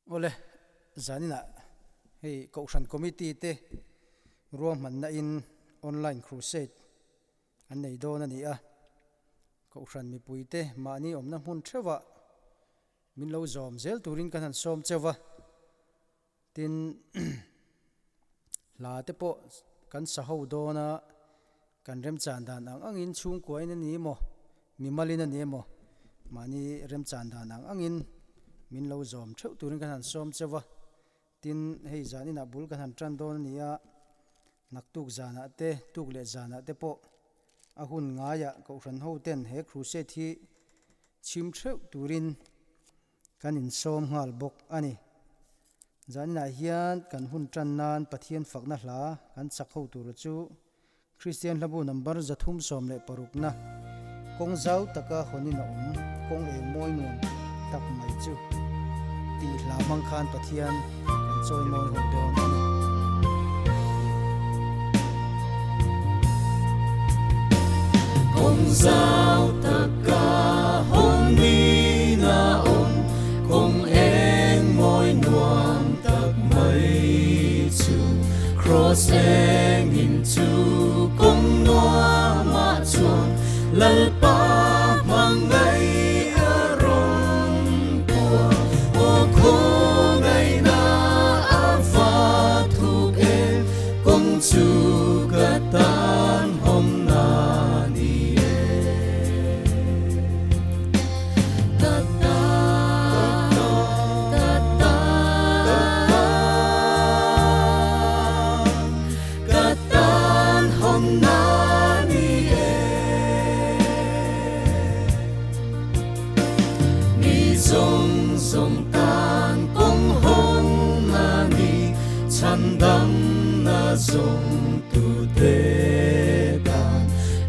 Awle, zaninah hei Kohhran Committee te ruahmanna in Online Crusade an nei dawn a ni a. Kohhran mipuite mahni awmna hmun theuhah min lo zawm zel turin kan han sawm cheu va. Tin, hla te pawh kan sa ho dawn a, kan remchan dan ang angin chhungkuain a ni emaw, mimalin a ni emaw, mahni remchan dan ang angin min lo zawm theuh turin kan han sawm cheu va. Tin, hei zan inah bul kan han tan dawn a ni a, naktuk zanah te, tuk leh zanah te pawh a hun ngaiah Kohhran ho ten he crusade hi chhim theuh turin Kan insawm nghal bawk a ni. Zaninah hian kan hun tan nan Pathian fakna hla kan chak ho tur chu Kristian hlabu number 316 na kawng zau taka hawnin a awm kawng eng mawi nuam tak mai chu tih hla hmang khan Pathian kan chawi mawi ho dawn a ni. Kawng zau taka hawnin a awm, kawng eng mawi nuam tak mai chu. Kraws engin chu kawng nuamah chuan Lalpa hmangaih a rawn puah. Aw khawngaihna a va thuk em, kawng chu ka tan hawmna ni e. Ka tan, ka tan, ka tan hawmna ni e. Mi zawng zawng tan kawng hawng a ni, chhandamna zawng tute tan.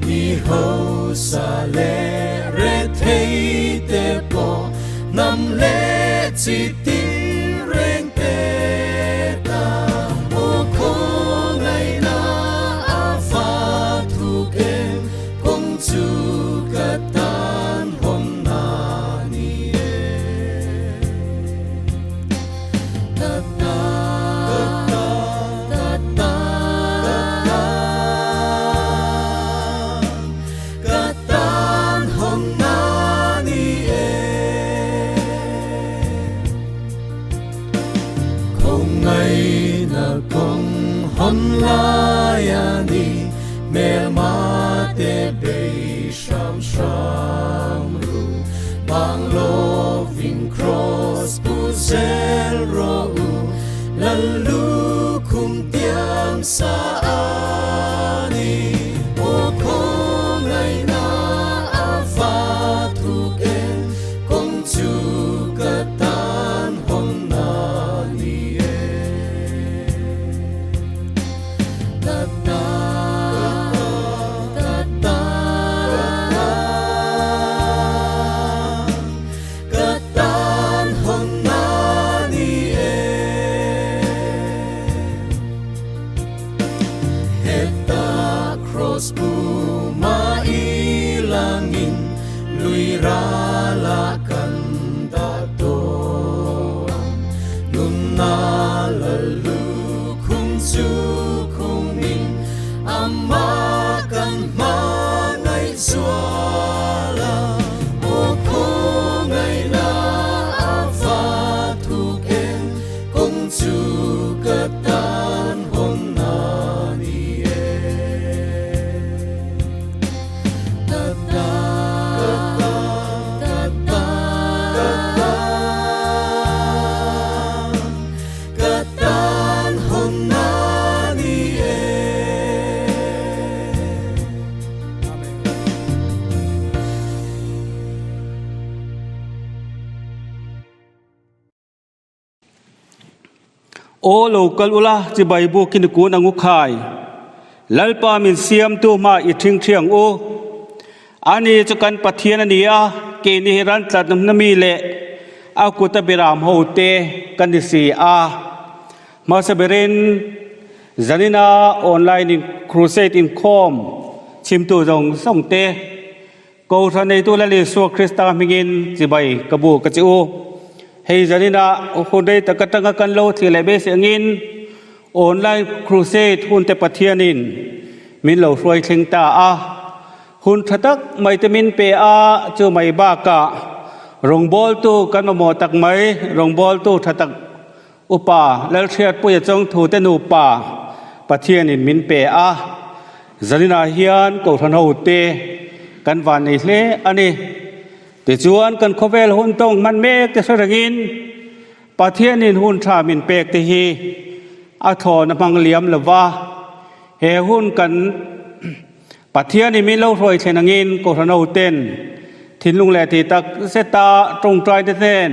Mi hausa leh rethei te pawh hnam leh chi tin reng te tan. Aw khawngaihna a va thuk em, kawng chu ka tan hawmna ni e. Ka tan, ka tan, ka tan hawmna ni e. Khawngaihna kawng hawn lai a ni, hmelma te bei hram hram ru. Bang lovin kraws pu zel rawh u, Lal lukhum tiang sa a ni. Aw khawngaihna a va thuk em, kawng chu ka tan hawnna ni e. Ka tan, ka tan, ka tan hawnna ni e. Heta cross pu ma ilangin lui rala kan dah tawh ang. Nunna lalukhum chu khumin amah kan hmangaih zual a. Aw khawngaihna a va thuk em, kawng chu ka tan hawnna ni e. Ka tan, ka tan, ka tan hawnna ni e. Aw lo kal ula chibai bukin kun ang u khai. Lalpa min siamtu hma i ṭhingṭhi ang u. Ani chu kan Pathian a ni a, keini hi ran tlat na mi leh a kuta biram ho te kan ni si a. Hmasa berin zanina online in crusade inkhawm chhimtu zawng zawng te Kohhran neitu Lal Isua Krista hmingin chibai ka bu ka chi u. Hei zanina hun rei tak atanga kan lo thlir leh beisei angin Online Crusade hunte Pathianin min lo hruai thleng ta a. Hun tha tak mai te min pe a, chu mai bakah rawngbawltu kan mamawh tak mai, rawngbawltu tha tak Upa Lalhriatpuia Chawngthu te nupa Pathianin min pe a. Zaninah hian Kohhran hote kan van nei hle a ni. Tichuan kan khawvel hun tawng hman mek te hre rengin Pathianin hun tha min pek te hi a thlawn a hmang liam lo va, he hun kan Pathianin min lo hruai thlen angin Kohhran hoten thinlung leh tih tak zeta tawngtai te hnen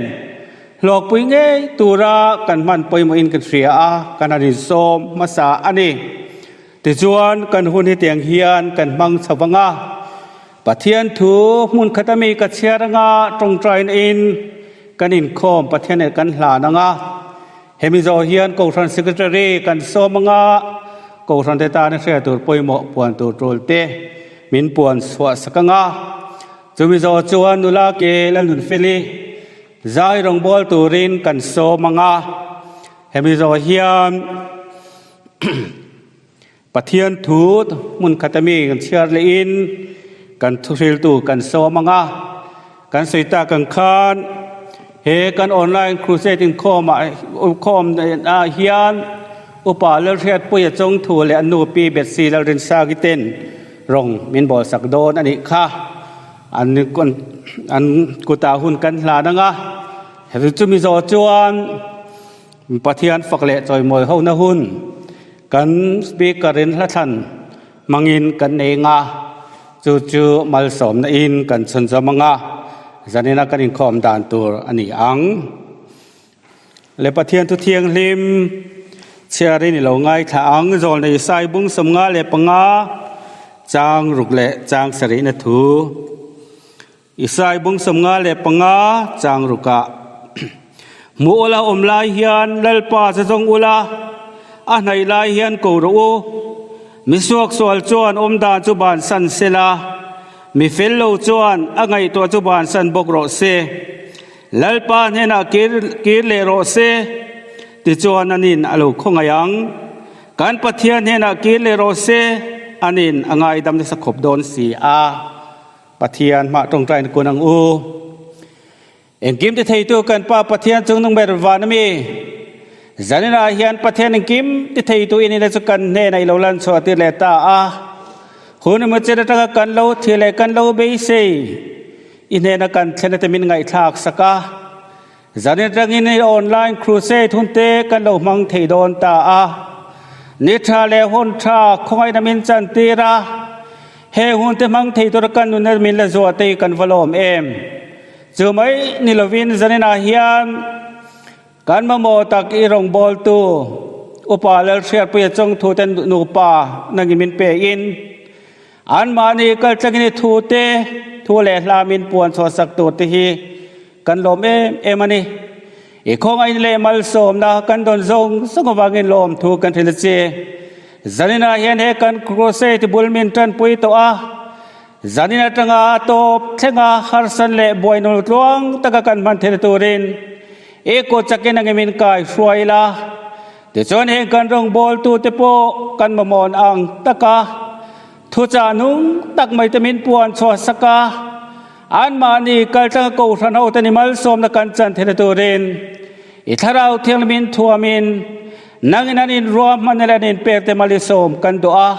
hlawkpui ngei tura kan hman pawimawhin kan hria a, kan han insawm hmasa a ni. Tichuan kan hun hetiang hian kan hmang chho vang a. Pathian thu hmun khat ami ka chhiar anga tawngtaina in kan inkhawm Pathian leh kan hlan anga hemi zawh hian Kohhran Secretary kan sawm anga Kohhran te tana hriat tur pawimawh puan tur tul te min puan chhuah sak anga chumi zawh chuan nula ke Lalnunfeli zai rawngbâwl turin kan sawm anga hemi zawh hian Pathian thu hmun khat ami kan chhiar lehin kan thuhriltu kan sawm ang a, kan sawi tak ang khan he kan online crusade inkhawm ah inkhawm ah hian Upa Lalhriatpuia Chawngthu leh a nu Pi Betsy Lalrinsagi ten rawng min bawlsak dawn a nih kha. An an kutah hun kan hlan ang a, chumi zawh chuan Pathian fak leh chawimawi hona hun kan speaker in hla thlan hmangin kan nei anga, chu chu malsawmna in kan chhunzawm anga, zanina kan inkhawm dan tur a ni ang. Le Pathian thu thianghlim chhiarin i lo ngaithla ang, Zawlnei Sai bung 55 chang ruk leh chang sarihna thu. Isai bung 55 chang rukah, Hmuh ula awm lai hian Lalpa che zawng ula, a hnaih lai hian ko rawh u. Mi suaksual chuan awmdan chu bansan se la, mi fel lo chuan a ngaihtuah chu bansan bawk rawh se. Lalpa hnenah kir kir leh rawh se, tichuan anin a lo khawngaih ang. Kan Pathian hnenah kir leh rawh se, anin a ngaidam nasa khawp dawn si a. Pathian hmah tawngtaina kun ang u. Engkim ti theitu kan Pa Pathian chung nung ber van a mi. Zaninah hian Pathian engkim ti theitu in ina chu kan hnenah i lo lan chhuah tir leh ta a. Hun emaw chen atanga kan lo thil leh kan lo beisei i hnena kan thlen ate min ngaihthlak sak a. Zanin atangin i online crusade hun te kan lo hmang thei dawn ta a. Ni tha leh hun tha khawngaihna min chan tir a. He hun te hmang thei tura kan nunna min la zuah te hi kan va lawm em? Chu mai ni lovin zaninah hian kan mamawh tak i rawngbawltu Upa Lalhriatpuia Chawngthu te nupa nangin min pe in anmahni kaltlangin i thu te thu leh hla min puan chhuahsak tur te hi kan lawm em em a ni. I khawngaih leh malsawmna kan dawn zawng zawng avangin lawmthu kan hrilh a che. Zaninah hian he kan crusade bul min tanpui tawh a, zanin atanga a tawp thlenga harsan leh buainul tluang taka kan hman theihna turin i kut chakin angin min kai hruai la. Tichuan heng kan rawngbawltute pawh kan mamawh ang taka thuchah nung tak mai te min puan chhuah sak a, Anmahni kaltlanga Kohhran hote ni malsawmna kan chan theihna turin i Thlarau Thianghlim in thuamin nangin an inruahmanna leh an inpekte mal i sawm kan duh a.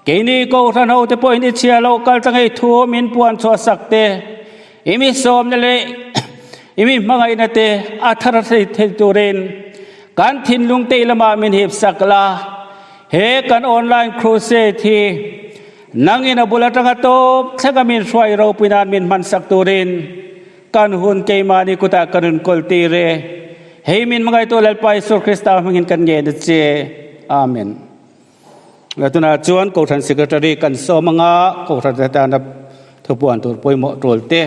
Keini Kohhran hote pawhin i chhia loh kaltlanga i thuam in puan chhuah sak te, i mi sawmna leh i mi hmangaihna te a thar thei thei turin kan thinlung te i lamah min hip sak la. He kan online crusade hi Nangin a bul atanga tawp thlenga min hruai ropui nan min hmansak turin kan hun keimahni kutah ka rawn kawl tir e. Hei min hmangaihtu Lalpa Isua Krista hmangin kan ngen a che. Amen. Le tunah chuan Kohhran Secretary kan sawm anga Kohhran te tana thupuan tur pawimawh tul te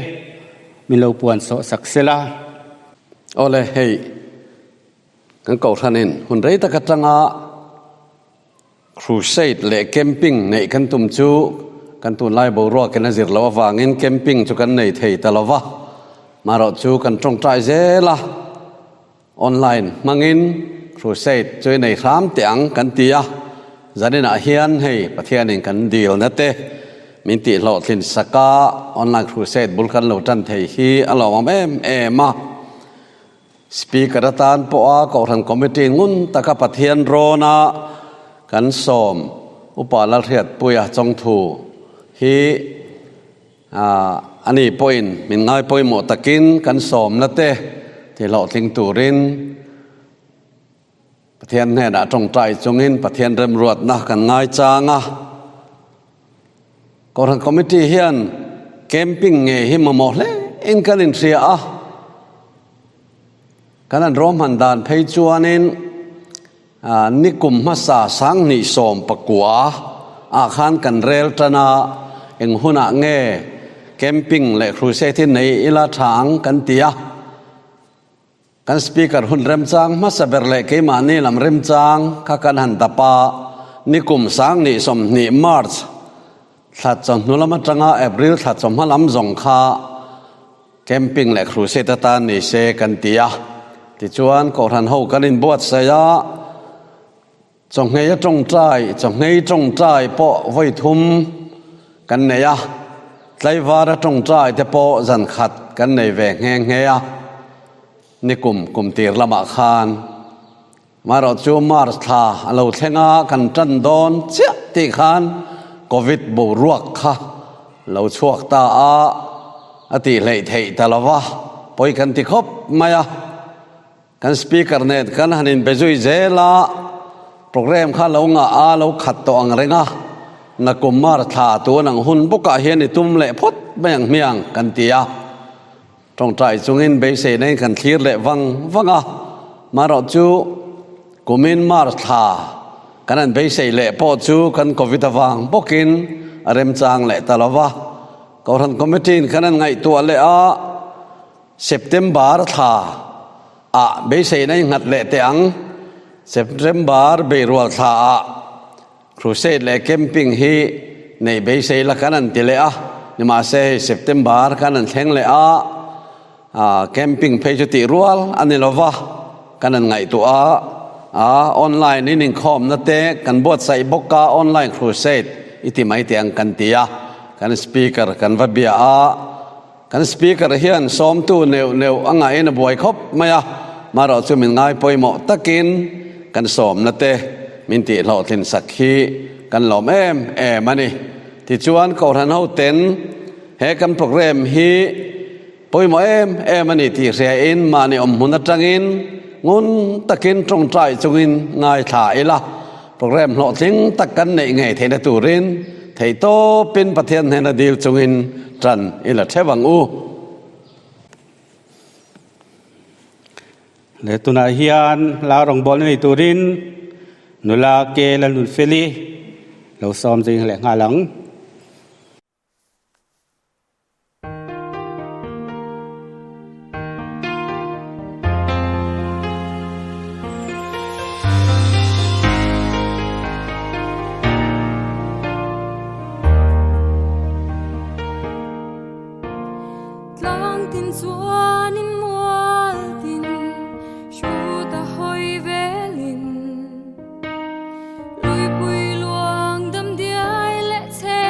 min lo puan sawh sak sela. Awle hei kan Kohhranin hun rei tak atanga Crusade leh camping neih kan tum chu kan tunlai boruakin a zir loh avangin camping chu kan nei thei ta lo va, marawh chu kan tawngtai zel a. Online hmangin crusade chu i nei hram teh ang kan ti a, zaninah hian hei Pathianin kan dilna te min tihhlawhtlin saka online crusade bul kan lo tan thei hi a lawmawm em em a. Speaker atan pawha Kohhran Committee ngun taka Pathian rawna kan sawm Upa Lalhriatpuia Chawngthu hi A ni pawhin min ngai pawimawh takin kan sawmna te tihlawhtling turin Pathian hnenah tawngtai chungin Pathian remruatna kan ngai chang a. Kohhran Committee hian camping ngei hi mamawh hle in kan inhria a. Kan an ruahman dan phei chuanin Nikum hmasa sanghnih 19 ah khan kan rel tan a, eng hunah nge camping leh crusade hi nei ila tha ang kan ti a. Kan speaker hun remchang hmasa ber leh keimahni lam remchang kha kan han dap a, nikum sanghnih 20 March thla chawhnu lam atanga April thla chawhma lam zawng kha Camping leh crusade atan ni se kan ti a, tichuan Kohhran ho kan inbuatsaih a, chawhngei a tawngtai, chawhngei tawngtai pawh vawi thum kan nei a, tlaivar a tawngtai te pawh zan khat kan nei ve nghe nghe a, nikum kum tir lamah khan. Marawh chu March thla a lo thleng a, kan tan dawn chiah tih khan Covid boruak kha lo chhuak ta a, a tih hleih theih ta lo va, pawi kan ti khawp mai a. Kan Speaker nen kan han inbe zui zel a, programme kha lo ngah a, lo khat tawh ang reng a, nakum March thla tun ang hun bawkah hian i tum leh phawt mai ang hmiang kan ti a. Tawngtai chungin beiseina in kan thlir leh vang vang a, marawh chu kumin March thla kan han beisei leh pawh chu kan Covid avang bawkin a remchang leh ta lo va. Kohhran Committee in kan han ngaihtuah leh a, September thla ah beiseina in nghat leh teh ang, September beirual thla ah Crusade leh camping hi nei beisei la kan an ti leh a, nimahse hei September kan an thleng leh a, camping phei chu tih rual a ni lova, kan an ngaihtuah a, a online in inkhawmna te kan buatsaih bawk a, online crusade i ti mai teh ang kan ti a, kan speaker kan va bia a, kan speaker hian sawmtu neuh neuh a ngahin a buai khawp mai a, marawh chu min ngai pawimawh takin kan sawmna te min tih hlawhtlin sak hi kan lawm em em a ni. Tichuan Kohhran hoten he kan programme hi pawimawh em em a ni tih hriain mahni awm hmun atangin ngun takin tawngtai chungin ngaithla ila programme hlawhtling tak kan neih ngei theihna turin theihtawpin Pathian hnena dil chungin tan ila theuh ang u. Le tunah hian hla rawngbawlna nei turin nula ke Lalnunfeli lo sawm zing leh nghal ang. Tlang tin chuanin mual tin hrut a hawi velin Luipui luang dam diai leh che.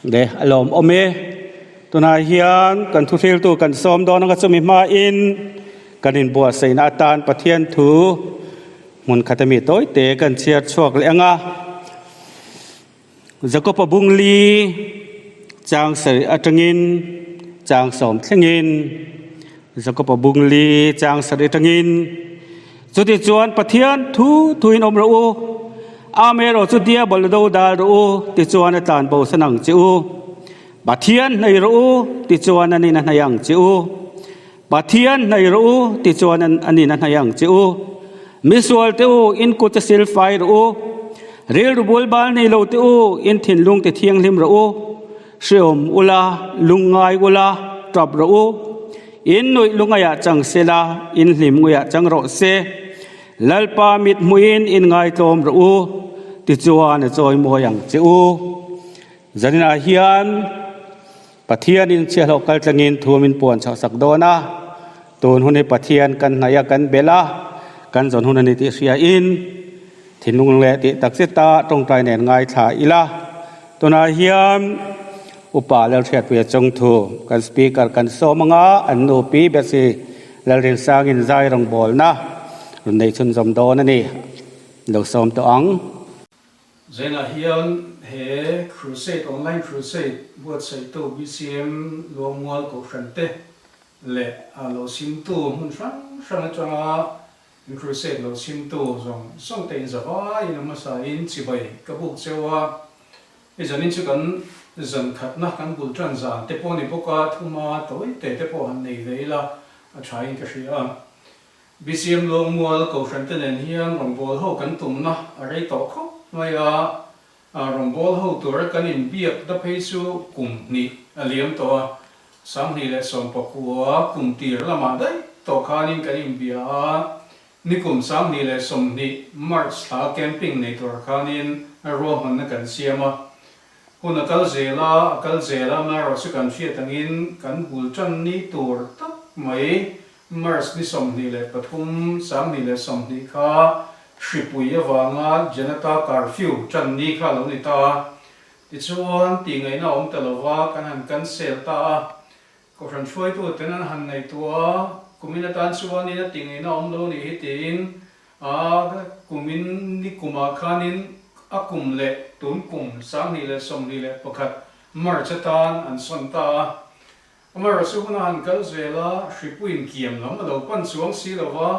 Le a lawm awm e. Tunah hian kan thuhriltu kan sawm dawn anga chumi hmain kan inbuatsaihna atan Pathian thu hmun khat ami tawite kan chhiar chhuak leh ang a. Jakob-a bungli chang sarih atangin chang sawm thlengin Jakob-a bungli chang sarih atangin Chutichuan Pathian thu thuin awm rawh u, Amaherawh chu diabol a do dal rawh u, tichuan a tlan bosan ang che u. Pathian hnai rawh u, tichuan an in a hnai ang che u. Pathian hnai rawh u, tichuan an in a hnai ang che u. Misual te u, in kut a sil fai rawh u. Rilru bul bal nei lo te u, in thinlung ti thianghlim rawh u. Hreawm ula, lungngai ula, tap rawh u. In nuih lungaiah chang sela, in hlim nguiah chang rawh se. Lalpa mit hmuin in ngaitlawm rawh u, tichuan a chawi mawi ang che u. Zaninah hian Pathianin chhiahhlawh kal tlangin thu min puan chhoh sak dawn a, tun hun hi Pathian kan hnaih a, kan belh a, kan zawn hun a ni tih hriain thinlung leh tih tak zeta tawngtai nen ngaithla ila. Tunah hian Upa Lalhriatpuia chungthu kan Speaker kan sawm anga an nu Pi Bethsy Lalrinsangin zai rawngbawlna rawn nei chhunzawm dawn a ni. Lo sawm tawh ang. Zainah hian he Crusade, Online Crusade buatsaihtu BCM Luangmual Kohhran te leh lo chhimtu hmun hrang hrang atanga Crusade lo chhimtu zawng zawng te inzavaiin a hmasain chibai ka buk cheu a. Hei zanin chu kan zan khatna kan bul tan zan te pawh a ni bawk a, thuma tawi te te pawh han nei ve ila a thain ka hria a. BCM Luangmual Kohhran te nen hian rawngbâwl ho kan tumna a rei tawh khawp mai a, rawngbâwl ho tura kan inbiak na phei chu kum hnih a liam tawh a, 2019 kum tir lamah daih tawh khanin kan inbia a, nikum 2020 March thla camping nei tur khanin ruahmanna kan siam a. Hun a kal zel a, a kal zel a, amaherawh chu kan hriat angin kan bul tan ni tur tak mai March ni 23, 2020 kha hripui avanga Janata Curfew tan ni kha a lo ni ta a. Tichuan, tih ngaihna a awm ta lova kan han cancel ta a. Kohhran hruaitu ten an han ngaihtuah a, kumin atan chuanin a tih ngaihna a awm lo nih hi tiin a kumin ni kumah khanin a kum leh tun kum 2021 March atan an sawn ta a. Amaherawhchu huna han kal zel a, hripuiin kiam lam a lo pan chuang si lo va,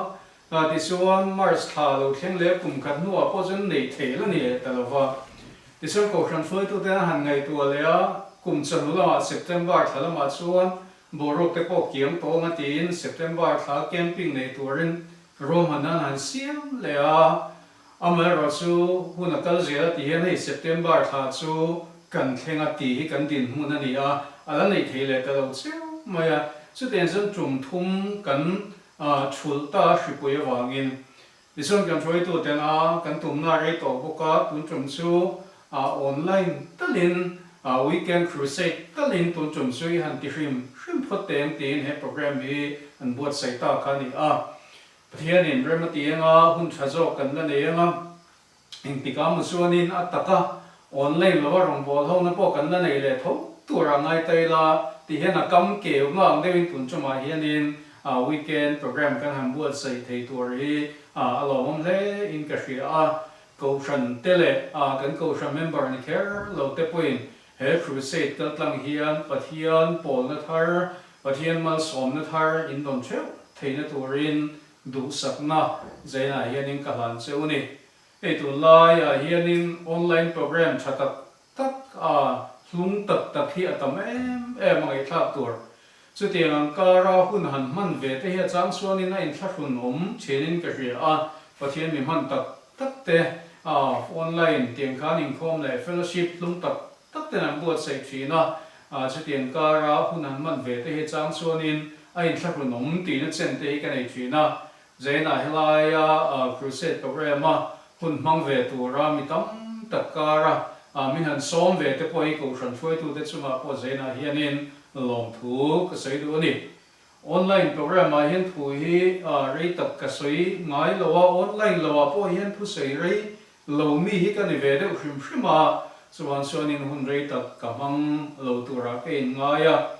tichuan March thla a lo thleng leh kum khat hnuah pawh chuan neih theih la ni leh ta lo va. Tichuan Kohhran hruaitute an han ngaihtuah leh a, kum chawhnu lamah September thla lamah chuan boruak te pawh kiam tawh ang a tiin September thla camping nei turin ruahmanna an han siam leh a, Amaherawhchu hun a kal zel a ti hian hei September thla chu kan thleng a tih hi kan dinhmun a ni a, a la neih thei leh ta lo chiau mai a. Chutiang chuan tum thum kan thulh ta a hripui avangin. Tichuan kan hruaituten a kan tumna a rei tawh bawk a, tun tum chu online talin Weekend Crusade talin tun tum chu i han ti hrim hrim phawt teng tiin he program hi an buatsaih ta kha a ni a. Pathianin rem a ti anga hun tha zawk kan la nei anga, engtikah maw chuanin a taka online lova rawngbâwl hona pawh kan la nei leh tho tur a ngai ta ila ti hian a kam keu nga ang deuhin tun tumah hianin weekend program kan han buatsaih thei tur hi a lawmawm hle in ka hria a, Kohhran te leh kan Kohhran member ni kher lo te pawhin he crusade kaltlang hian Pathian pawlna thar Pathian malsawmna thar in dawn theuh theihna turin duhsakna zainah hianin ka hlan che u ni. Hei tunlaiah hianin online program tha tak tak a hlung tak tak hi a tam em em a ngaihthlak tur. Chutiang ang kara hun han hman ve te hi a chang chuanin a inthlahrun awm thinin ka hria a, Pathian mi hman tak tak te a online tiang khan inkhawm leh fellowship hlung tak tak ten an buatsaih thin a, chutiang kara hun han hman ve te hi chang chuanin a inthlahrun awm tihna chen te hi ka nei thin a. Zainah helaia Crusade program-a hun hmang ve tura mi tam tak kara min han sawm ve te pawh hi Kohhran hruaitute chungah pawh Zainah hianin lawmthu ka sawi duh a ni. Online program-ah hian thu hi rei tak ka sawi ngai lo a, online loah pawh hian thu sawi rei lo mi hi ka ni ve deuh hrim hrim a. Chuvang chuanin hun rei tak ka hmang lo turah ka inngai a.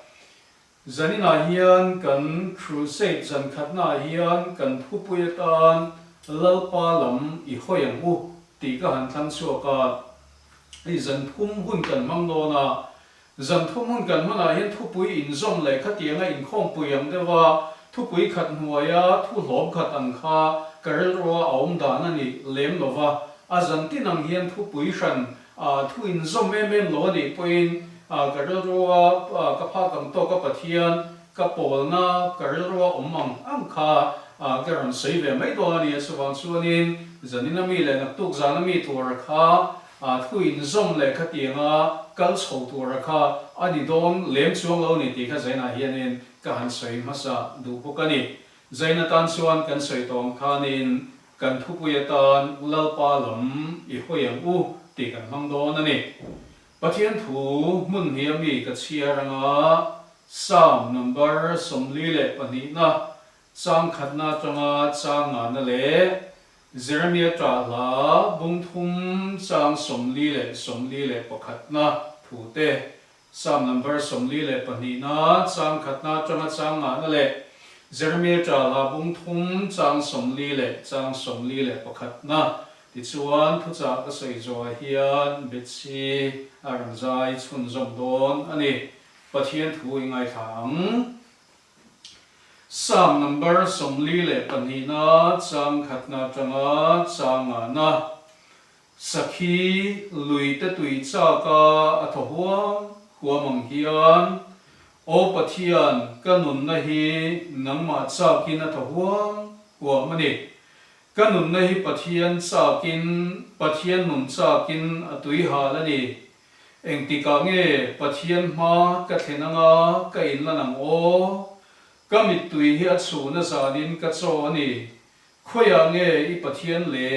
Zaninah hian kan Crusade zan khatnaah hian kan thupui atan Lalpa lam i hawi ang u tih ka han thlang chhuak a. Hei zan thum hun kan hmang dawn a, zan thum hun kan hmanah hian thupui inzawm leh khatianga inkhawmpui ang deuha thupui khat hnuaia thu hlawm khat ang kha ka rilrua a awm dan a ni lem lo va, a zan tin ang hian thupui hran thu inzawm em em lo a nih pawhin ka rilrua ka phak ang tawka Pathian ka pawlna ka rilrua awm ang ang kha ka rawn sawi ve mai dawn a ni a, chuvang chuanin zanin a mi leh naktuk zan a mi tura kha thu inzawm leh khatianga kal chho tura kha a ni dawn lem chuang lo a ni tih kha zainah hianin ka han sawi hmasa duh bawk a ni. Zain atan chuan kan sawi tawh ang khanin Kan thupui atan Lalpa lam i hawi ang u tih kan hmang dawn a ni. Pathian thu hmun hnih a mi ka chhiar anga Psalm number 42 na chang khatna atanga chang ngana leh Jeremia ṭah hla bung thum chang 40 leh 41 na thu te Psalm number 42 na chang khatna atanga chang ngahna leh Jeremia ṭah hla bung thum chang 40 leh chang 41 na tichuan thuchah ka sawi zawhah hian Betsy a rawn zai chhunzawm dawn a ni. Pathian thu i ngaithla ang. Psalm number 42 na chang khatna atanga chang ngahna Sakhi lui te tui chak a a thaw huam huam ang hian, Aw Pathian, ka nunna hi nangmah chakin a thaw huam huam a ni. Ka nunna hi Pathian chakin, Pathian nun chakin a tui hal a ni. Engtikah nge Pathian hma ka thlen anga ka inlan ang aw? Ka mittui hi a chhun a zanin ka chaw a ni. Khawiah nge i Pathian le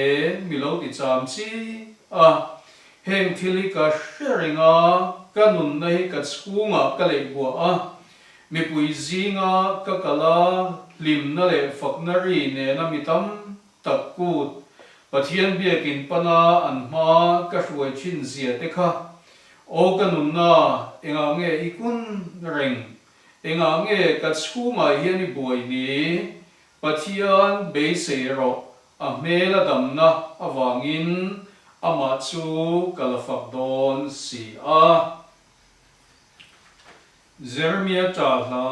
mi lo ti cham chi a? Heng thil hi ka hre reng a, ka nunna hi ka chhungah ka leih buah a, mipui zinga ka kal a, hlimna leh fakna ri nena mi tam tak kut Pathian biakin pana an hma ka hruai thin zia te kha, aw ka nunna engah nge i kun reng, engah nge ka chhungah hian i buai ni? Pathian beisei rawh, a hmel a damna avangin amah chu ka la fak dawn si a. Jeremia ṭah hla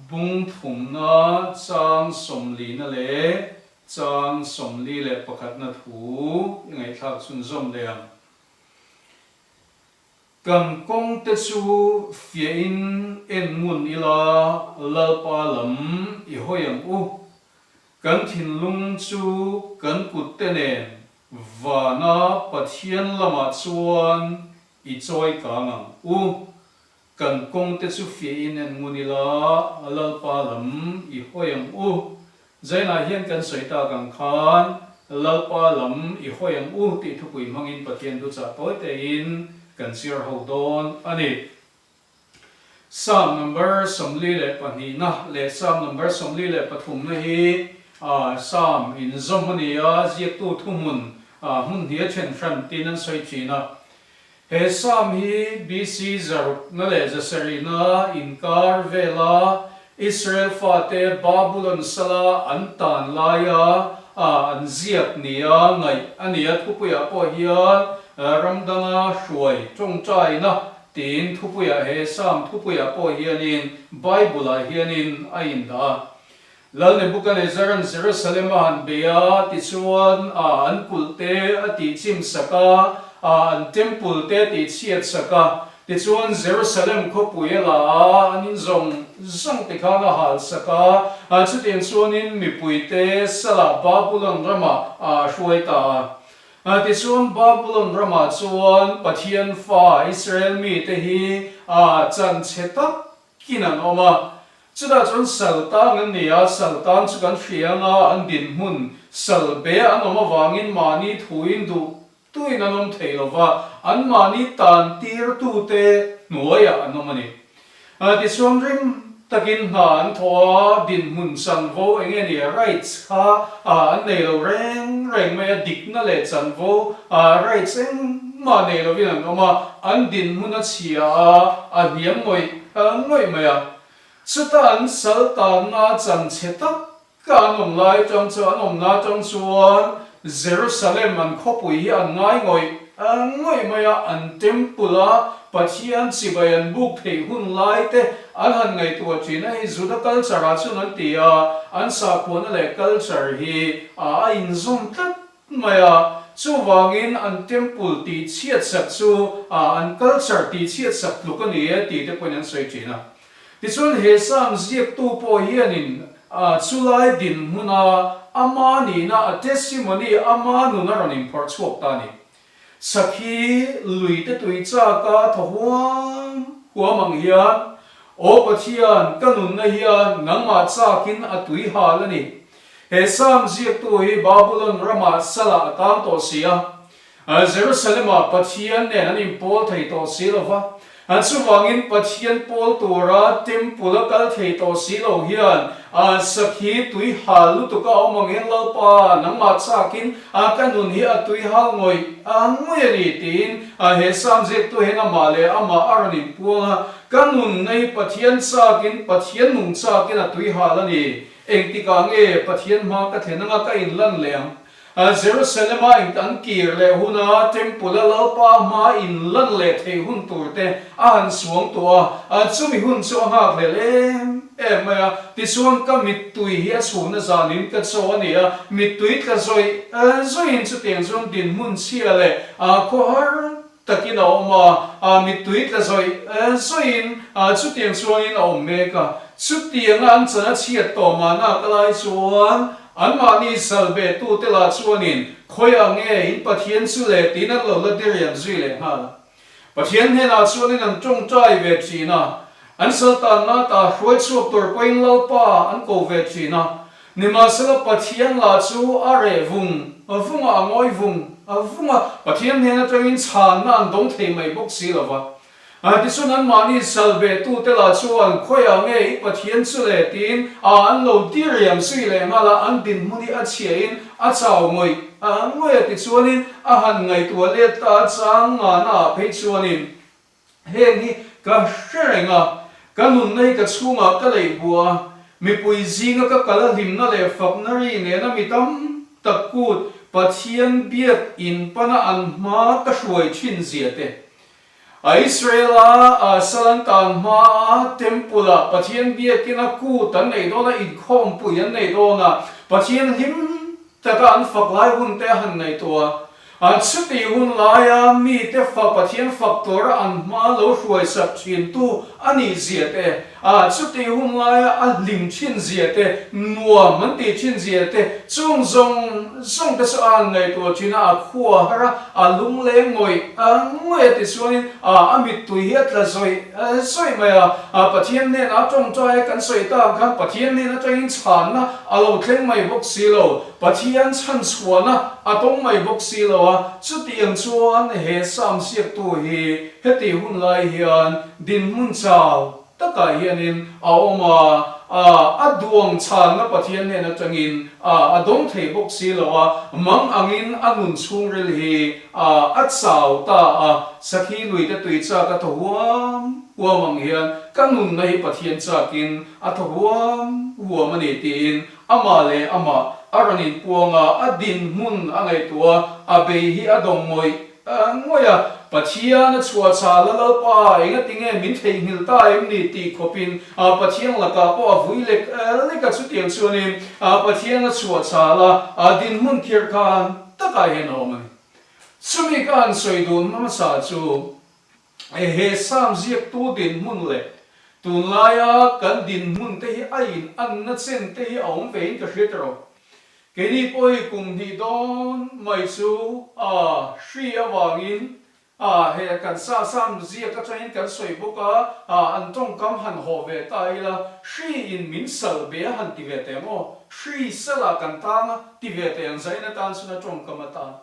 bung thumna chang sawmlina leh chang 41 na thu i ngaihthlak chhunzawm leh ang. Kan kawng te chu fiahin en ngun ila Lalpa lam i hawi ang u. Kan thinlung chu kan kut te nen vana Pathian lamah chuan i chawi kang ang u. Kan kawng te chu fiahin en ngun ila Lalpa lam i hawi ang u. Zainah hian kan sawi tak ang khan Lalpa lam i hawi ang u tih thupui hmangin Pathian thuchah tawi tein kan chhiar ho dawn a ni. Psalm number 42 na leh Psalm number 43 na hi Psalm inzawm a ni a, ziaktu thuhmun hmun hnih a then hran tiin an sawi thin a. He Psalm hi BC 600 leh 700 inkar vela Israel fate Babulon sala an tan laia an ziak nia ngaih a ni a. Thupuiah pawh hian ram danga hruai tawngtaina tiin thupuiah he Psalm thupuiah pawh hianin Bible-ah hianin a indah a. Lal Nebukanezzara'n Jerusalem a han bei a, tichuan a an kulh te a tih chim sak a, a an temple te a tih chhiat sak a, tichuan Jerusalem khawpui a la a, an in zawng zawng te khan a hal sak a, chutiang chuanin mipui te salah Babulon ramah a hruai ta a. Tichuan Babulon ramah chuan Pathian fa Israel mite hi a chan chhe tak kin an awm a, chutah chuan sal tang an ni a, sal tang chu kan hria anga an dinhmun sal be an awm avangin mahni thuin duh tuin an awm thei lo va, an mahni tan tirtute hnuaiah an awm a ni. Tichuan rim takin hna an thawh a, dinhmun chanvo eng nge ni rights kha an nei lo reng reng mai a, dikna leh chanvo rights engmah. mah nei lovin an awm a, an dinhmun a chhia a, a hniam ngawih ngawih mai a. Chuta an sal tanna chan chhe tak Ka an awm lai atang chuan an awmna atang chuan Jerusalem an khawpui hi an ngai ngawih ngawih mai a, an temple a Pathian chibai an buk theih hun lai te an han ngaihtuah thin a, hei Juda culture ah chuan an ti a, an sakhuana leh culture hi a inzawm tlat mai a, chuvangin an temple tih chhiat sak chu an culture tih chhiat sak tluk a ni e tih te pawhin an sawi thin a. Tichuan he Psalm ziaktu pawh hianin chulai dinhmuna ama nihna, a testimony, ama nun a rawn inphawrh chhuak ta a ni. Sakhi lui te tui chaka thaw huam huam ang hian, Aw Pathian, ka nunna hian nangmah chakin a tui hal a ni. He Psalm ziaktu hi Babulon ramah salah a tang tawh si a. Jerusalem-ah Pathian nen an inpawl thei tawh si lo va, chuvangin Pathian pawl tura Temple-a kal thei tawh si lo hian sakhi tui hal lutuk a awm ang hian Lalpa, nangmah chakin ka nun hi a tui hal ngawih ngawih a ni tiin he Psalm ziaktu hian amah leh amah a rawn inpuang a, Ka nun nei Pathian chakin, Pathian nung chakin a tui hal a ni. Engtikah nge Pathian hma ka thlen anga ka inlan leh ang? Jerusalem-a eng an kir leh huna Temple-a Lalpa hmaa inlan leh theih hun tur te a han suang tawh a, chumi hun chu a nghakhlel em em mai a. Tichuan ka mittui hi a chhuna zanin ka chaw a ni a, mittui tla zawih zawihin chutiang chuan dinhmun chhia leh khawhar takin a awm a, a mittui tla zawih zawihin chutiang chuangin a awm mek a. Chutianga an chan a chhiat tawh mahna ka lai chuan anmahni salbehtute lah chuanin khawiah nge in Pathian chu le tiin an lo la diriam zui leh nghal a. Pathian hnenah chuanin an tawngtai ve thin a, an saltanna ta hruai chhuak tur pawhin Lalpa an ko ve thin a. Nimahsela Pathian lah chu a reh vung vung a, a ngawi vung vung a, Pathian hnen atangin chhanna an dawng thei mai bawk si lo va. Tichuan anmahni salbehtute lah chuan khawiah nge i Pathian chu le tiin a an lo diriam zui leh nghal a, an dinhmun hi a chhiahin a chau ngawih ngawih a tichuanin a han ngaihtuah let ta a chang ngana ah phei chuanin Heng hi ka hre reng a, ka nunna hi ka chhungah ka leih bua a, mipui zinga ka kal a hlimna leh fakna ri nena mi tam tak kut Pathian biak in pana an hma ka hruai thin zia te. A Israel-a a sal an tan hma a Temple-ah Pathian biakin a kut an neih dawn a, inkhawmpui an neih dawn a, Pathian hlim taka an fak lai hun te a han ngaihtuah a. A chutih hun laia mite fa Pathian fak tura an hma lo hruaisak thintu a nih zia te, a chutih hun laia a hlim thin zia te, nuam an tih thin zia te, chung zawng zawng te chu a han ngaihtuah thin a, a khua har a, a lungleng ngawih ngawih a tichuanin a mittui hi a tla zawih zawih mai a. Pathian hnenah a tawngtai a kan sawi tak ang khan Pathian hnen atangin chhanna a lo thleng mai bawk si lo. Pathian chhanchhuahna a tawng mai bawk si lo a, chutiang chuan he Psalm ziaktu hi hetih hun lai hian dinhmun chau takah hianin a awm a, a duang chhanna Pathian hnen atangin a dawng thei bawk si lo a, mang angin a nun chhungril hi a chau ta a, Sakhi luite tui chak a thaw huam huam ang hian ka nunna hi Pathian chakin a thaw huam huam a ni tiin Amah leh amah a rawn inpuang a, a dinhmun a ngaihtuah a, a bei hi a dawng ngawih ngawih a. Pathian a chhuah chhal a, Lalpa, engatinge min theihnghilh ta em ni tih khawpin Pathian lakah pawh a vui lek lek a. Chutiang chuanin Pathian a chhuah chhal a, a dinhmun khirh khan takah hian a awm a ni. Chumi ka han sawi dun hmasa chu He Psalm ziaktu dinhmun leh tunlaia kan dinhmun te hi a in anna chen te hi a awm ve in ka hria tawh. Keini pawh hi kum hnih dawn mai chu a hri avangin a he kan sa Psalm ziak atangin kan sawi bawk a, a an tawngkam han hawh ve ta ila hri in min sal be a han ti ve teh ang aw, hri salah kan tang a ti ve teh ang zain atan chuan a tawngkam atan.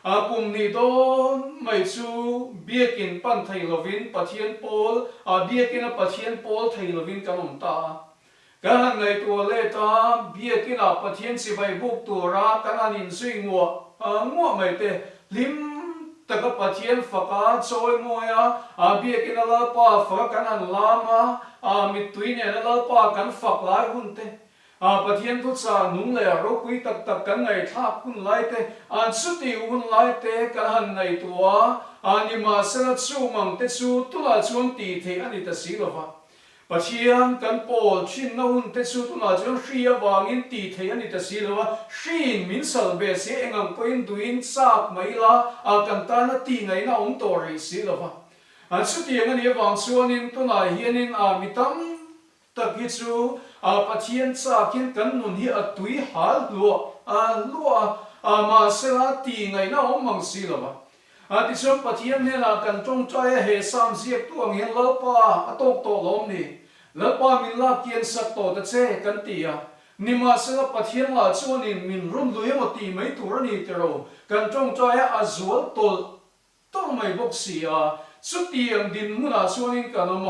A kum hnih dawn mai chu biakin pan thei lovin Pathian pawl, a biakin a Pathian pawl thei lovin kan awm ta a. Kan han ngaihtuah let a, biakinah Pathian chibai buk tura kan han inzui nguah nguah mai te hlim. taka Pathian faka chawimawi a, a biakin a Lalpa faka kan han lam a, a mittui nena Lalpa kan fak lai hun te, a Pathian thuchah nung leh ropui tak tak kan ngaihthlak hun lai te, an chutih hun lai te kan han ngaihtuah a, nimahsela chung ang te chu tunah chuan tih theih a ni ta si lova. Pathian kan pawl thinna hun te chu tunah chuan hri avangin tih theih a ni ta si lo a, hriin min sal ve si a, engang pawhin duhin chak mai ila a kan tana tih ngaihna a awm tawh rih si lo va. Chutiang a nih avang chuanin tunah hianin a mi tam tak hi chu a Pathian chakin kan nun hi a tui hal hluah hluah a, mahsela tih ngaihna a awm mang si lo va. A tichuan Pathian hnenah kan tawngtai a he Sam ziaktu ang hian Lalpa a tawk tawh lawm ni? Lalpa min lak kian sak tawh ta che kan ti a. Nimahsela Pathian lah chuanin min rawn lui emaw tih mai tur a ni tiro kan tawngtai a a zual tawlh tawlh mai bawk si a. Chutiang dinhmunah chuanin kan awm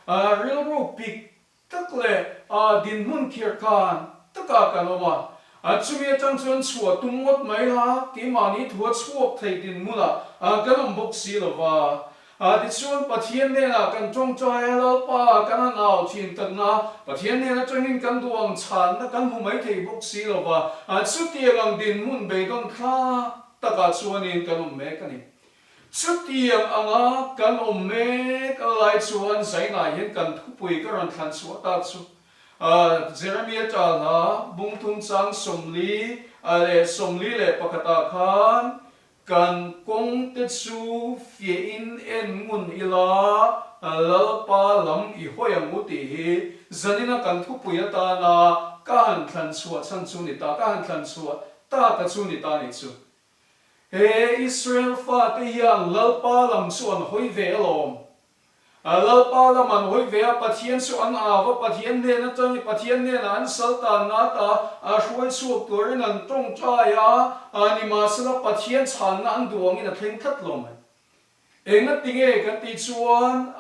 a, rilru pik Tak leh a dinhmun khirh khan takah kan awm a, a chumi atang chuan chhuah tum ngawt mai la, keimahni thu a chhuak thei dinhmunah kan awm bawk si lo va. Tichuan Pathian hnenah kan tawngtai a, Lalpa kan han au thin takna, Pathian hnen atangin kan duh ang chhanna kan hmu mai thei bawk si lo va, chutiang ang dinhmun beidawn thlak takah chuanin kan awm mek a ni. Chutiang anga kan awm mek lai chuan Zainah hian kan thupui ka rawn thlan chhuah tak chu Jeremia Talha bungthum chang 41 leh 41 ah khan kan kawng te chu fiahin en ngun ila Lalpa lam i hawi ang u tih hi zanina kan thupui atana ka han thlan chhuah chhan chu ni ta, ka han thlan chhuah tak a chu ni ta nih chu. He Israel fate hian Lalpa lam chu an hawi ve alawm. Lalpa lam an hawi ve a, Pathian chu an au a, Pathian hnen atangin Pathian hnenah an sal tan nat a, a hruai chhuak turin an tawngtai a, nimahsela Pathian chhanna an duh angin a thleng tlat lo mai. Engati nge kan tih chuan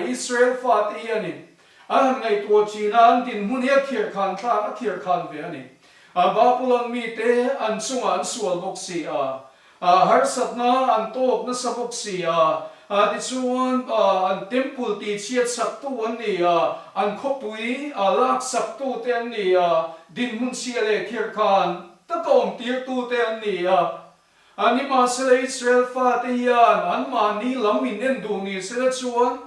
Israel fate hianin an han ngaihtuah thin a, an dinhmun hi a thirkhan thlak, a thirkhan ve a ni. Babulon mite an chungah an sual bawk si a, harsatna an tawk nasa bawk si a, tichuan an temple tihchhiat saktu an ni a, an khawpui lak saktute an ni a, dinhmun chhia leh thirkhan taka awmtirtute an ni a. A nimahsela Israel fate hian anmahni lam in en duh ni sela chuan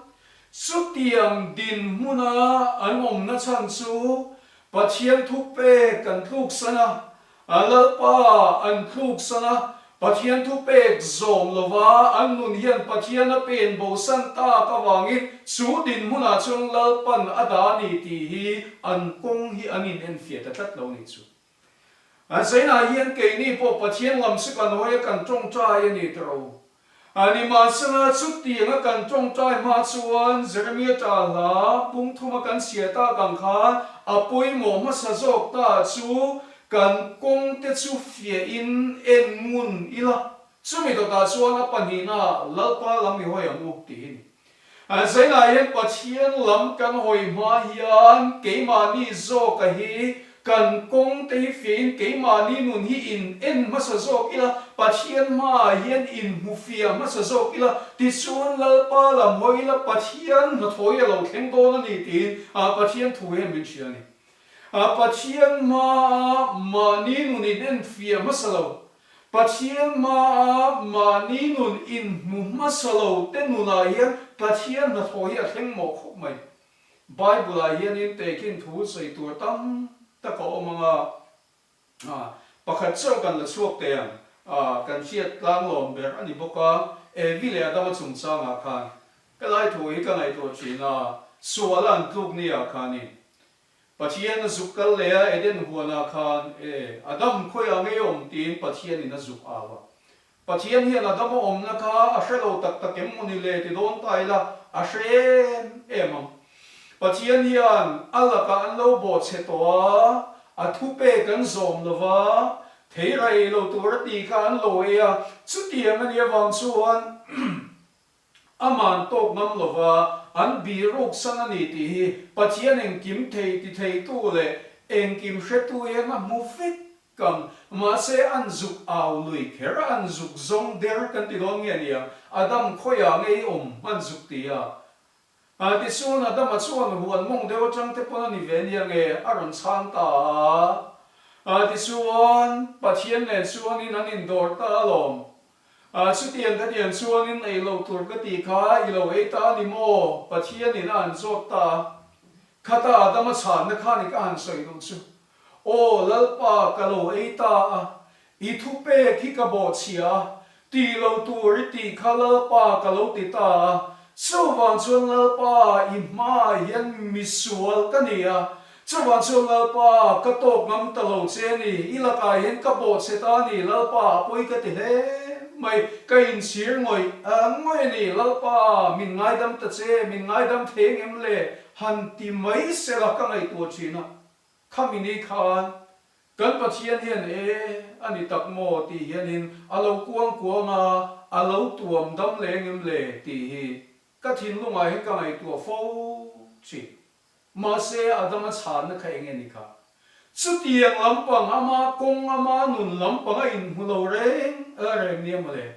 chutiang dinhmuna an awmna chhan chu Pathian thupek an tluksan a, a Lalpa an tluksan a, Pathian thupek zawm lova an nun hian Pathian a pen bosan tak avangin chu dinhmunah chuan Lalpan a dah a ni tih hi an kawng hi an inenfiah ta tlat lo nih chu. A zainah hian keini pawh Pathian lam chu kan hawi a, kan tawngtai a ni tawh. A nimahsela, chutianga kan tawngtai hma chuan Jeremia ta hla pung thuma kan chhiah tak ang khan a pawimawh hmasa zawk ta chu kan kawngte chu fiahin en ngun ila, chumi dawtah chuan a pahnihnaah Lalpa lam i hawi ang u tih hi ni. Zainah hian Pathian lam kan hawi hma hian keimahni zawka hi kan kawng te hi fiahin keimahni nun hi in en hmasa zawk ila, Pathian hmaah hian in hmu fiah hmasa zawk ila, tichuan Lalpa lam hawi ila Pathian hnathawh hi a lo thleng dawn a ni tiin Pathian thu hian min hria a ni. Pathian hmaa mahni nun in en fiah hmasa lo Pathian hmaa mahni nun inhmu hmasa lo te nunah hian Pathian hnathawh hi a thleng mawh khawp mai. Bible-ah hianin tehkhin thu sawi tur tam tak a awm ang a, pakhat chauh kan la chhuak teh ang, kan hriat tlanglawm ber a ni bawk a, Evi leh Adama chungchangah khan ka lai thu hi ka ngaihtuah thin a, suala an tluk ni-ah khanin Pathian a zuk kal leh a, Eden huanah khan, e, Adam khawiah ngei awm tiin Pathianin a zuk au a. Pathian hian Adama awmna kha a hre lo tak tak em maw ni le ti dawn ta ila, a hre em em ang. Pathian hian a lakah an lo bawhchhe tawh a, a thupek an zawm lo va, thei rei lo tur a ti kha an lo ei a, chutiang a nih avang chuan, Aman tawk ngam lova an bihruk san a ni tih hi Pathian engkim thei ti theitu leh engkim hretu hian a hmu vek. Kang, mahse an zuk au lui kher a, an zuk zawng der kan ti dawn nge nia, Adam khawiah nge i awm an zuk ti a. A tichuan Adama chuan huan mawng deuh atang te pawn a ni ve nia nge a rawn chhang ta a. A tichuan Pathian nen chuanin an indawr ta alawm. A chutiang ka tiang chuanin ei loh tur ka tih kha i lo ei ta a ni maw? Pathianin a han zawt ta a. Khata Adama chhanna kha ni ka han sawi duh chu. Aw Lalpa, ka lo ei ta a, i thupek hi ka bawhchhia a, ti lo tur i tih kha Lalpa ka lo ti ta a, chuvang chuan Lalpa i hmaah hian misual ka ni a, chuvang chuan Lalpa ka tawk ngam ta lo che a ni, i lakah hian ka bawhchhe ta a ni, Lalpa a pawi ka ti hle mai, ka inchhir ngawih ngawih a ni, Lalpa min ngaidam ta che, min ngaidam thei engem le, han ti mai sela ka ngaihtuah thin a. Khami ni khan kan Pathian hian e a ni tak maw tih hianin a lo kuang kuang a, a lo tuam dam leh engem le tih hi ka thinlungah hian ka ngaihtuah fo thin. Mahse Adama chhanna kha enge ni kha? Chutiang lampang ama kawng ama nun lampang a inhmu lo reng reng nia mawle.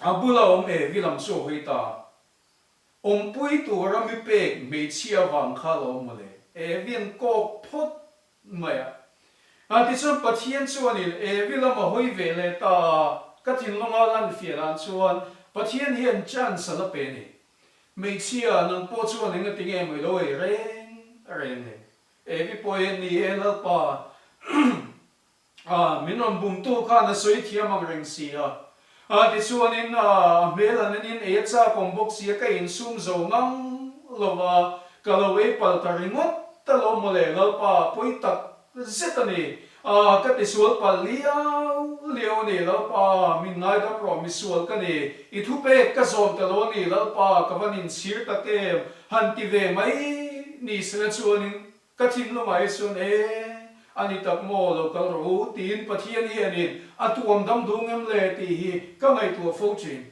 A bula awm Evi lam chu a hawi ta. Awmpui tura mi pek hmeichhia vang kha lo mawle. Evi an kawk phawt mai a. A tichuan Pathian chuanin Evi lam a hawi ve leh ta a, ka thinlunga lan fiah dan chuan Pathian hian chance a la pe a ni. Hmeichhia, nang pawh chuan engati nge maw i lo ei reng reng le? Evi pawh hian ni e Lalpa. A, min rawn bumtu khan a sawi thiam ang reng si a. A, tichuanin a, a hmel an enin ei a chak awm bawk si a, ka insum zo ngang lo va, ka lo ei pal ta ringawt ta lo maw le, Lalpa, pawi tak zet a ni. A, ka tisual palh liau liau a ni, Lalpa, min ngaidam rawh, misual ka ni, i thupek ka zawm ta lo a ni, Lalpa, ka van inchhir tak em, han ti ve mai ni sela chuanin Ka thinlungah hi chuan e, a ni tak maw, lo kal rawh u, tiin Pathian hianin a tuam dam dung em le tih hi ka ngaihtuah fo thin.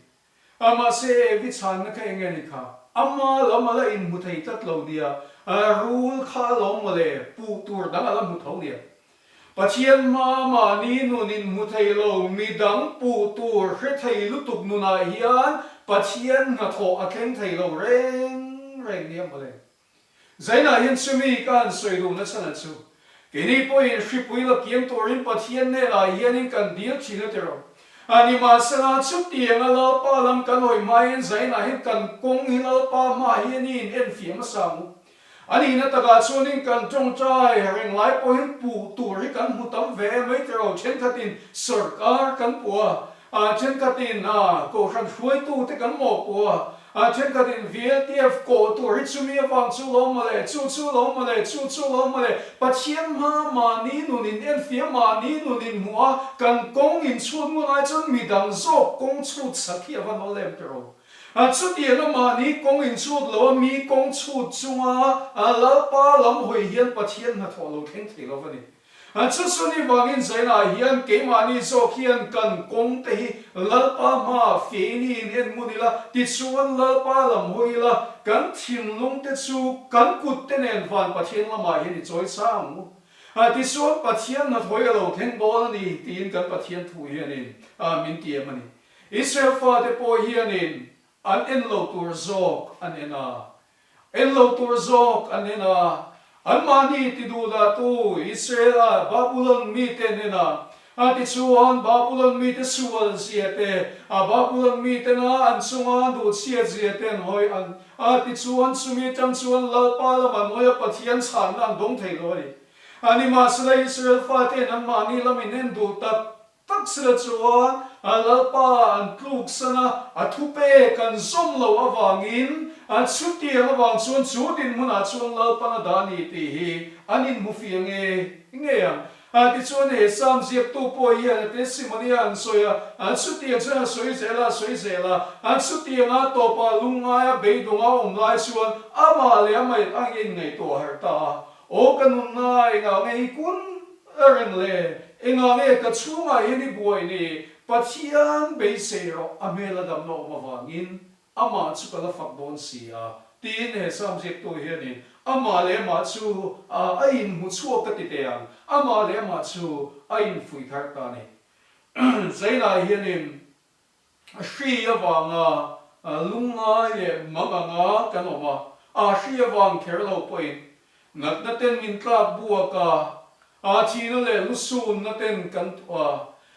A mahse Evi chhanna kha enge ni kha? Ama lam a la inhmu thei tlat lo nia, rul kha a lawm maw le, puh tur dang a la hmu tho nia. Pathian hma mahni nun inhmu thei lo, midang puh tur hre thei lutuk nunah hian Pathian hnathawh a thleng thei lo reng reng nia maw le. Zainah hian chumi ka han sawi duhna chhan a chu, keini pawhin hripui la kiam turin Pathian hnenah hianin kan dil thin a ti rawh. A nimahsela, chutianga Lalpa lam kan hawi hmain Zainah hian kan kawng hi Lalpa hmaah hian i in enfiah hmasa ang u. A nihna takah chuanin kan tawngtai reng lai pawhin puh tur hi kan hmu tam ve em mai ti rawh. Thenkhatin sawrkar kan puh a, A thenkhatin a Kohhran hruaitute kan mawhpuh a, a thenkhatin VLTF kawh tur hi chumi avang chu lo mawle, chu chu lo mawle, chu chu lo mawle, Pathian hma mahni nun in enfiah, mahni nun in hmuh a, kan kawng in chhut ngun ai chuan midang zawk kawng chhut sak hi a va nawl em tiraw. A chutianga mahni kawng in chhut lo a, mi kawng chhut chunga Lalpa lam hawi hian Pathian hnathawh lo thleng thei lo va ni. A chusuni vangin Zainah hian keimahni zawk hian kan kawng te hi Lalpa hmaah feini in en ngun ila, tichuan Lalpa lam hawi ila, kan thinlung te chu kan kut te nen van Pathian lamah hian i chawi chang ang u. A tichuan Pathian hnathawih a lo thleng dawn a ni tiin kan Pathian thu hianin min tiam a ni. Israel fate pawh hianin an en lo tur zawk an en a. En lo tur zawk an en a, anmahni ti duhdahtu Israel-a Babulon mite an en a. A tichuan, Babulon mite sual zia te, a Babulon mitena an chunga an duhchhiat zia te an hawi an a. Tichuan, chumi atang chuan Lalpa lam an hawi a, Pathian chhanna an dawng thei lo a ni. A nimahsela, Israel fate'n anmahni lam in en duh tak Tak sila chuan a Lalpa an tluk san a, a thupek an zawm lo avangin an chutiang avang chuan chu dinhmunah chuan Lalpan a dah a ni tih hi an inhmu fiah nge ngei ang. A tichuan he Psalm ziaktu pawh hian a testimony a an sawi a, an chutiang chuan a sawi zel a, a sawi zel a, an chutiang a tawpah lungngaia beidawng a awm lai chuan amah leh amah a inngaihtuah harh ta a, Aw ka nunna engah nge i kun A reng le, engah nge ka chhungah hian i buai ni? Pathian beisei rawh, a hmel a damna awm avangin amah chu ka la fak dawn si a, tiin he Psalm ziaktu hianin. Amah leh amah chu a inhmu chhuak ka ti teh ang, amah leh amah chu a infuih thar ta a ni. Zainah hianin hri avanga lungngai leh mang anga kan awm a, a hri avang kher lo pawhin natna ten min tlak buak a, a thihna leh lusunna ten kan tuah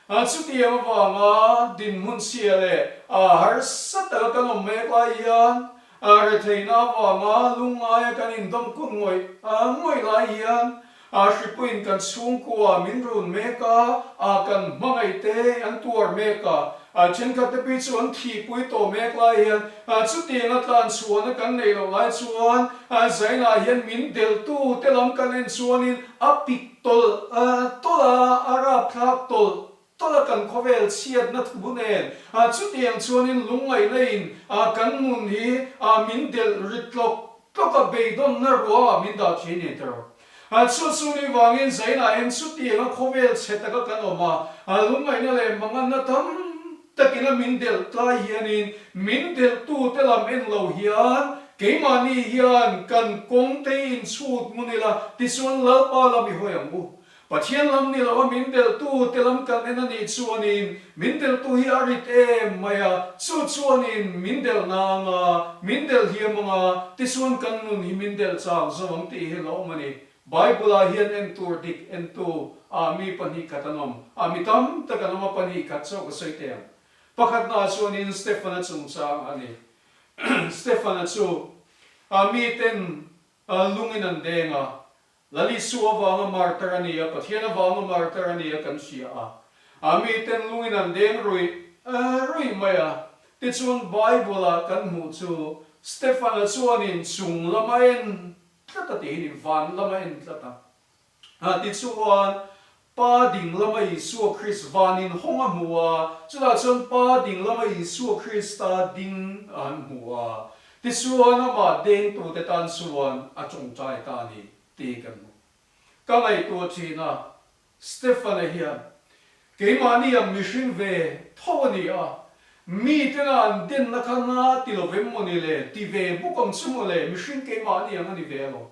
a, chutiang avanga dinhmun chhia leh harsa taka kan awm mek lai hian retheihna avanga lungngaia kan indawm kun ngawih ngawih lai hian Hripuiin kan chhungkua min run mek a, kan hmangaih te an tuar mek a, thenkhat te pi chu an thihpui tawh mek lai hian chutianga tlan chhuahna kan neih loh lai chuan Zainah hian min delhtu te lam kan en chuanin a pik tawlh tawlh a, a rapthlak tawlh tawlh a kan khawvel chhiatna thu nen chutiang chuanin lungngaihna in kan nun hi min delh rit tlawk tlawk a beidawnna ruangah min dah thin ni tawh. Chu chu ni vangin Zainah hian chutianga khawvel chhe taka kan awm a, lungngaihna leh manganna tam takin a min delh tlai hianin min delhtute lam en lo hian keimahni hian kan kawng te inchhut ngun ila tichuan Lalpa lam i hawi ang u. Pathian lam ni lo a min delhtu te lam kan en a nih chuanin min delhtu hi a rit em mai a, chu chuanin min delh na anga, min delh hiam anga, tichuan kan nun hi min delh chak zo ang tih hi hlauhawm a ni. Bible ah hian en tur dik entu ah mi 2 khat an awm a, mi tam tak an awm a, 2 khat chauh ka sawi teh ang. Pakhatna ah chuanin Stefan-a chungchang a ni. Stefan-a chu miten lungin an deng a, Lal Isua avanga martar a ni a, Pathian avanga martar a ni a kan hria a. A miten lungin an deng ruih ruih mai a. Tichuan Bible-a kan hmuh chu Stefan-a chuanin chung lam a en tlat a tih hi ni, van lam a en tlat a. Tichuan Pa ding lama Isua Krist van inhawng a hmu a, chutah chuan Pa ding lama Isua Krista ding a han hmu a, tichuan amah dengtute tan chuan a tawngtai ta a ni tih kan hmu. Ka ngaihtuah thin a, Stefan-a hian keimahni ang mihring ve tho a ni a, mitena an denna kha na ti lovem maw ni le, ti ve bawk ang chu maw le, mihring keimahni ang a ni ve alawm.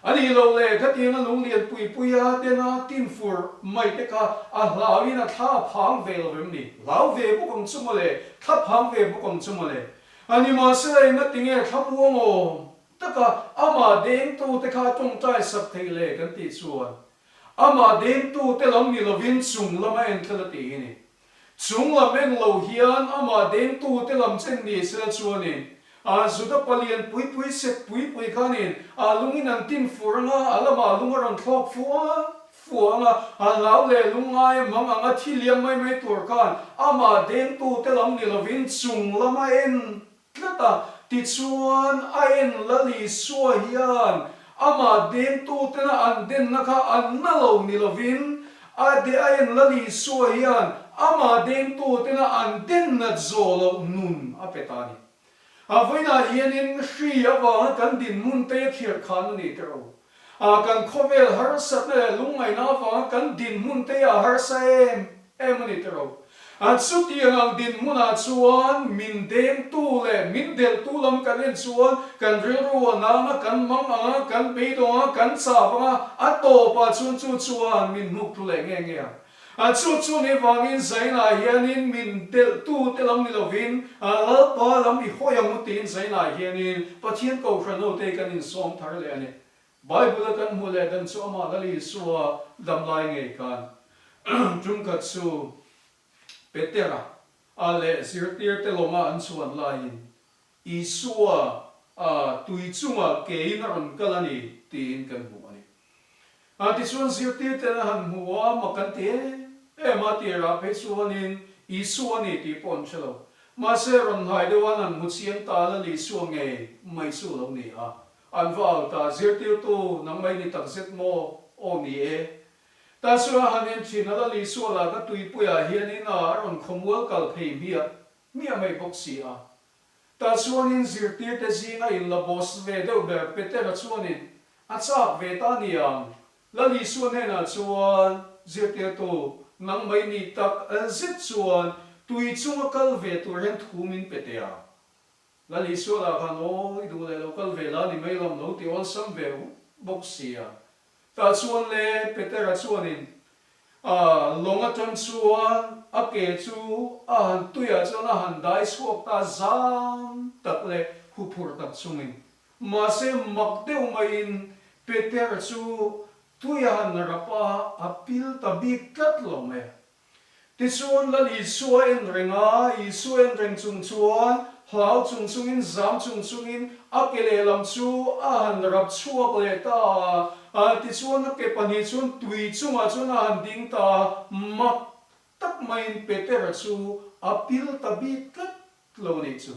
A nih loh le, khatianga lunglian pui puia tena tin fur mai te kha a hlauin a thla a phang ve lo em ni? Hlau ve bawk ang chu mawle, thla phang ve bawk ang chu mawle. A ni mahsela enga tinge thla muang awm taka amah dengtu te kha a tawngtai sak theih le kan tih chuan amah dengtu te lam ni lovin chung lama en tlat a tih hi ni. Chung lam en lo hian amah dengtute lam chen ni sela chuanin a Juda palian pui pui sek pui pui khanin a lungin an tin fur anga a lamah lung a rawn thlawk fua fua anga a hlau leh lungngai mang anga thi liam mai mai tur khan amah dengtute lam ni lovin chung lama en tlat a, tichuan a en Lal Isua hian amah dengtutena an denna kha an na lo ni lovin, a de a en Lal Isua hian amah dengtutena an den nat zawh loh nun a pe ta a ni. A vawiinah hianin hri avanga kan dinhmun te a khirh khan a ni teh ro. A kan khawvel harsatna leh lungngaihna avanga kan dinhmun te a harsa em em a ni tiraw? A chutiang ang dinhmunah chuan min dengtu leh min delhtu lam kan en chuan kan rilru a nang a, kan mang ang a, kan beidawng a, kan chap ang a, a tawpah chuan chu chuan min hnuk thlu leh nge nge ang. A chu chu ni vangin Zainah hianin min delhtu te lam ni lovin Lalpa lam i hawi ang u tiin Zainah hianin Pathian Kohhran hote kan insawm thar leh a ni. Bible a kan hmuh leh dan chu amah Lal Isua dam lai ngei khan tumkhat chu Petera a leh zirtirte lawnga an chuan laiin Isua a tui chungah keiin a rawn kal a ni tiin kan hmu a ni. A tichuan zirtirten a han hmu a, mak an ti em em a, tirah phei chuanin Isua a ni tih pawh an hre lo. Mahse rawn hnai deuh an han hmu chiang ta Lal Isua ngei mai chu lo ni a. An va au ta, Zirtirtu, nang mai ni takzet maw? Aw ni e. Ta chuan a han en thin a, Lal Isua lah ka tuipuiah hianin a rawn khawmual kal phei hmiah hmiah mai bawk si a. Tah chuanin zirtirte zinga in la boss ve deuh ber Petera chuanin a chak ve ta niang. Lal Isua hnenah chuan, Zirtirtu, nang mai ni tak zet chuan tui chunga kal ve tur hian thu min pe teh ang. Lal Isua lah khan, Aw, i duh leh lo kal ve la ni mai lam lo ti awlsam ve bawk sia. Tah chuan le Petera chuanin a lawng atang chuan a ke chu a han tuiah chuan a han dai chhuak ta zam tak leh huphurh tak chungin. Mahse mak deuh maiin Petera chu tui a han rap a, a pil ta bik tlat lo mai a. Tichuan Lal Isua en reng a, Isua en reng chung chuan hlau chung chungin zam chung chungin a ke lehlam chu a han rap chhuak leh ta a, tichuan a ke pahnih chuan tui chungah chuan a han ding ta a, mak tak maiin Petera chu a pil ta bik tlat lo nih chu.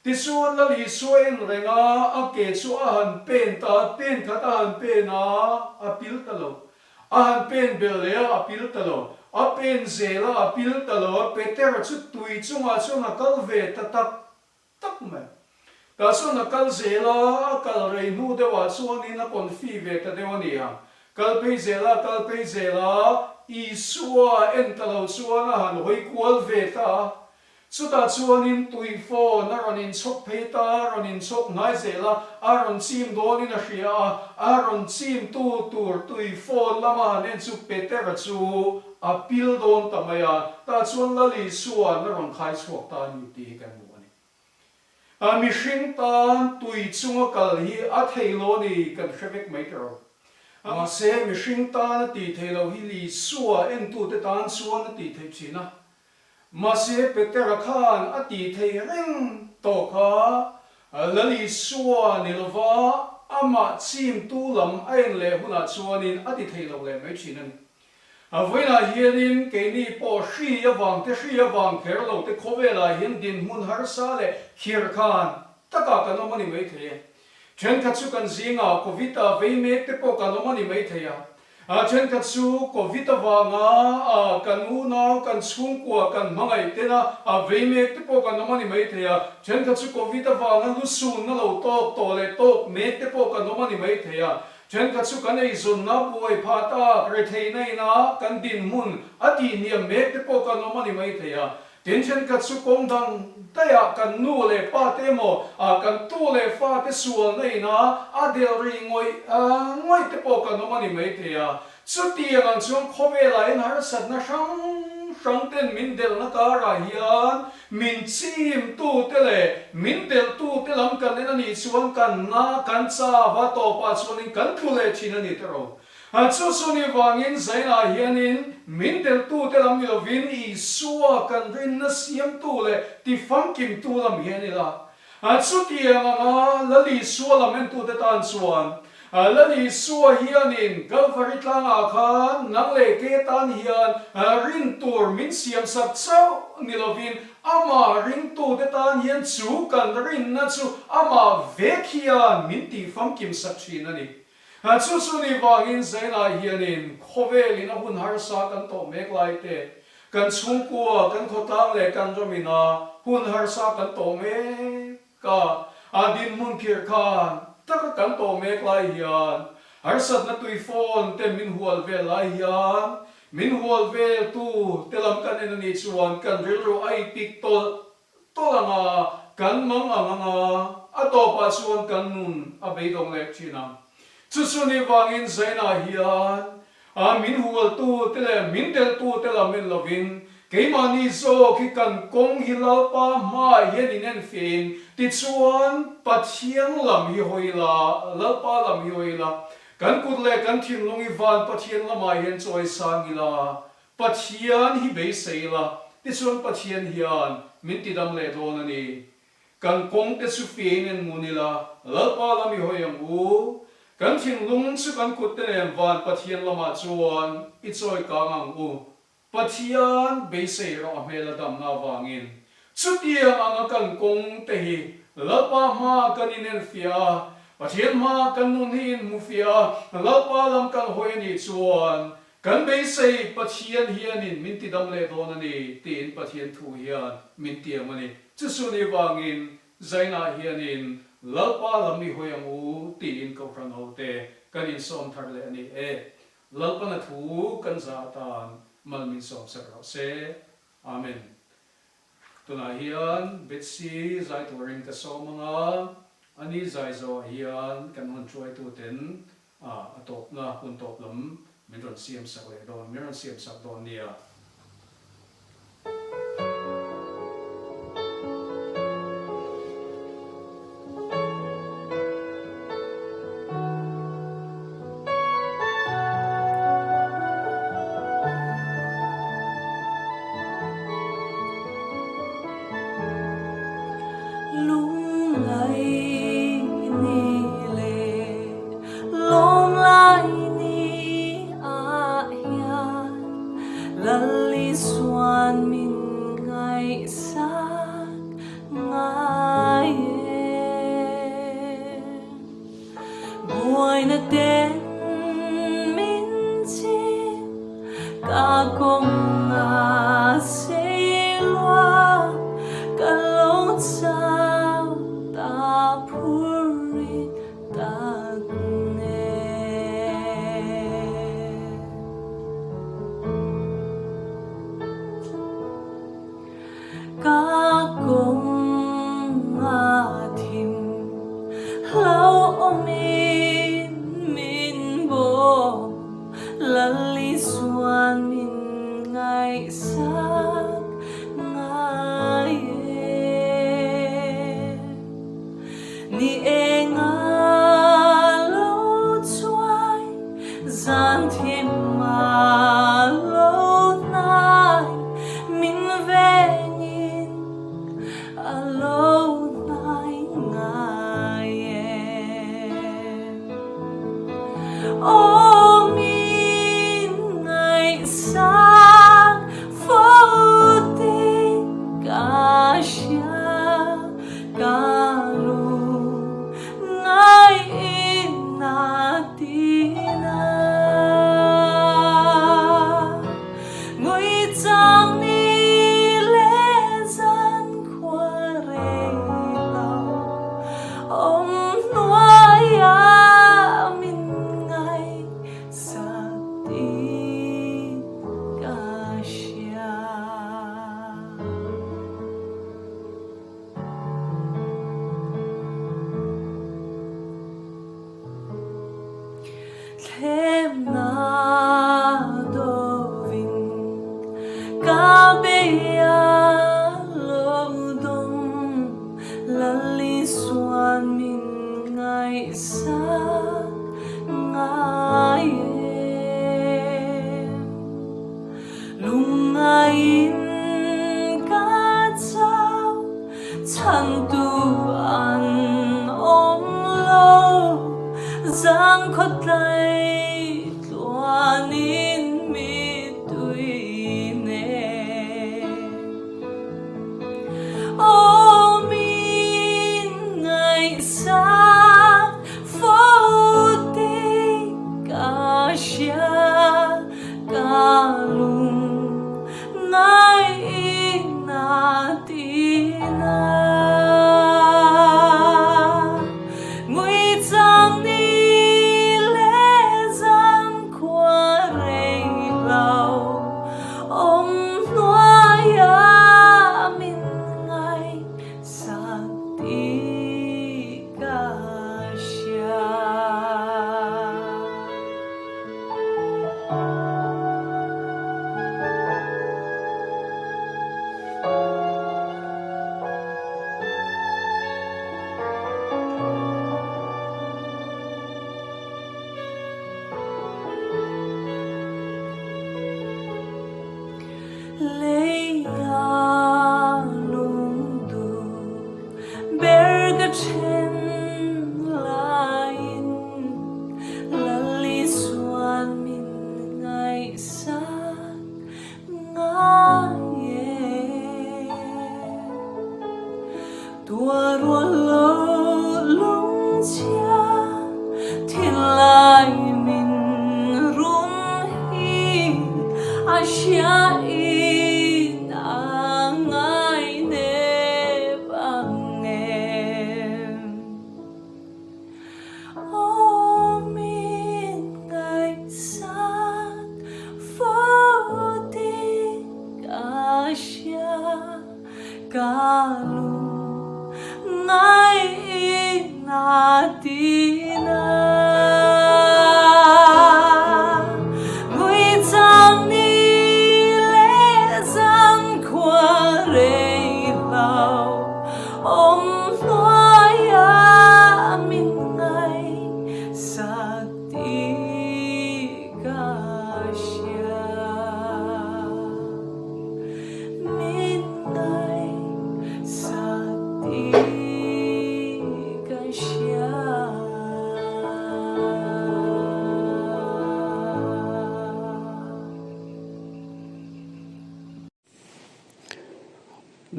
Tichuan Lal Isua en reng a, a ke chu a han pen ta a, pen khat a han pen a, a pil ta lo. A han pen belh leh a, a pil ta lo. A pen zel a, a pil ta lo a, Petera chu tui chungah chuan a kal ve ta tak tak mai. Tah chuan a kal zel a, a kal rei hnu deuhah chuanin a confi ve ta deuh a ni ang. Kal phei zel a, kal phei zel a, Isua en ta lo chuan a han hawi kual ve ta a. Chutah chuanin tui phone a rawn inchhawk phei ta, a rawn inchhawk hnai zel a, a rawn chim dawnin a hria a, a rawn chimtu tur tui phone lama han en chu Petera chu a pil dawn ta mai a, tah chuan Lal Isua'n a rawn khai chhuak ta a ni tih hi kan hmu a ni. A mihring tan tui chunga kal hi a thei lo a ni kan hre vek mai ta ro. Mahse mihring tan a tih theih loh hi Isua entute tan chuan a tih theih thin a, Mahse Petera khan a tih thei reng tawh kha Lal Isua ni lova amah chimtu lam a en leh hunah chuanin a ti thei lo leh mai thin a ni. A vawiinah hianin keini pawh hri avang te hri avang kher lo te khawvelah hian dinhmun harsa leh khirh khan takah kan awm a ni mai thei e. Thenkhat chu kan zingah Covid a vei mek te pawh kan awm a ni mai thei a. A thenkhat chu Covid avanga kan unau, kan chhungkua, kan hmangaih tena a vei mek te pawh kan awm a ni mai thei a. Thenkhat chu Covid avanga lusunna lo tawk tawh leh tawk mek te pawh kan awm a ni mai thei a. Thenkhat chu kan eizawnna buai phah tak, retheihna ina kan dinhmun a tihhniam mek te pawh kan awm a ni mai thei a. Tin, thenkhat chu kawng dang daihah kan nu leh pa te emaw, kan tu leh fa te sualna ina a delh rih ngawih ngawih te pawh kan awm a ni maithei a. Chutiang ang chuan khawvelah hian harsatna hrang hrang ten min delhna karah hian min chimtu te leh min delhtu te lam kan en a nih chuan kan na kan chau a tawpah chuanin kan tlu leh thin a ni ta ro. Chu chu ni vangin Zainah hianin min delhtute lam ni lovin Isua kan rinna siamtu leh tifamkimtu lam hi a ni la. Chutiang anga Lal Isua lam entute tan chuan Lal Isua hianin Kalvari tlangah khan nang leh ke tan hian rin tur min siamsak chauh ni lovin amah ringtute tan hian chu kan rinna chu amah vek hian min tifamkimsak thin a ni. Chu chu ni vangin Zainah hianin khawvelin a hun harsa kan tawh mek lai te, kan chhungkua, kan khawtlang leh kan ramina hun harsa kan tawh mek a, a dinhmun khirh khan taka kan tawh mek lai hian harsatna tui phone te min hual vel lai hian min hual vel tu te lam kan en a nih chuan kan rilru a ipik tawlh Tawlh anga kan mang ang anga a tawpah chuan kan nun a beidawng leh thin ang. Chu chu ni vangin Zainah hian a min hualtu te leh min delhtu te lam en lovin keimahni zawk hi kan kawng hi Lalpa hmaah hian in enfiahin tichuan Pathian lam hi hawi ila, Lalpa lam hi hawi ila, kan kut leh kan thinlung hi van Pathian lamah hian chawi sang ila, Pathian hi beisei ila, tichuan Pathian hian min tidam leh dawn a ni. Kan kawng te chu fiain en ngun ila, Lalpa lam i hawi ang u. Kan thinlung chu kan kut te nen van Pathian lamah chuan i chawi kang ang u. Pathian beisei rawh a hmel a damna avangin. Chutiang anga kan kawng te hi Lalpa hmaa kan inenfiah a, Pathian hmaa kan nun hi inhmufiah a, Lalpa lam kan hawi a nih chuan Kan beisei Pathian hianin min tidam leh dawn a ni tiin Pathian thu hian min tiam a ni. Chu chu ni vangin Zainah hianin Lalpa lam i hawi ang u tiin Kohhran hote kan insawm thar leh a ni e. Lalpana thu kan zah atan mal min sawm sak rawh se. Amen. Tunah hian Betsy zai turin ka sawm ang a, ani zai zawhah hian kan hun hruaituten a tawpna hun tawp lam min rawn siam sak leh dawn, min rawn siam sak dawn nia. lu ngai na ti na Ngui chang ni le zan khua rei lo Om hnuaia min ngai sak ti ka hria Min ngai sak ti ka hria.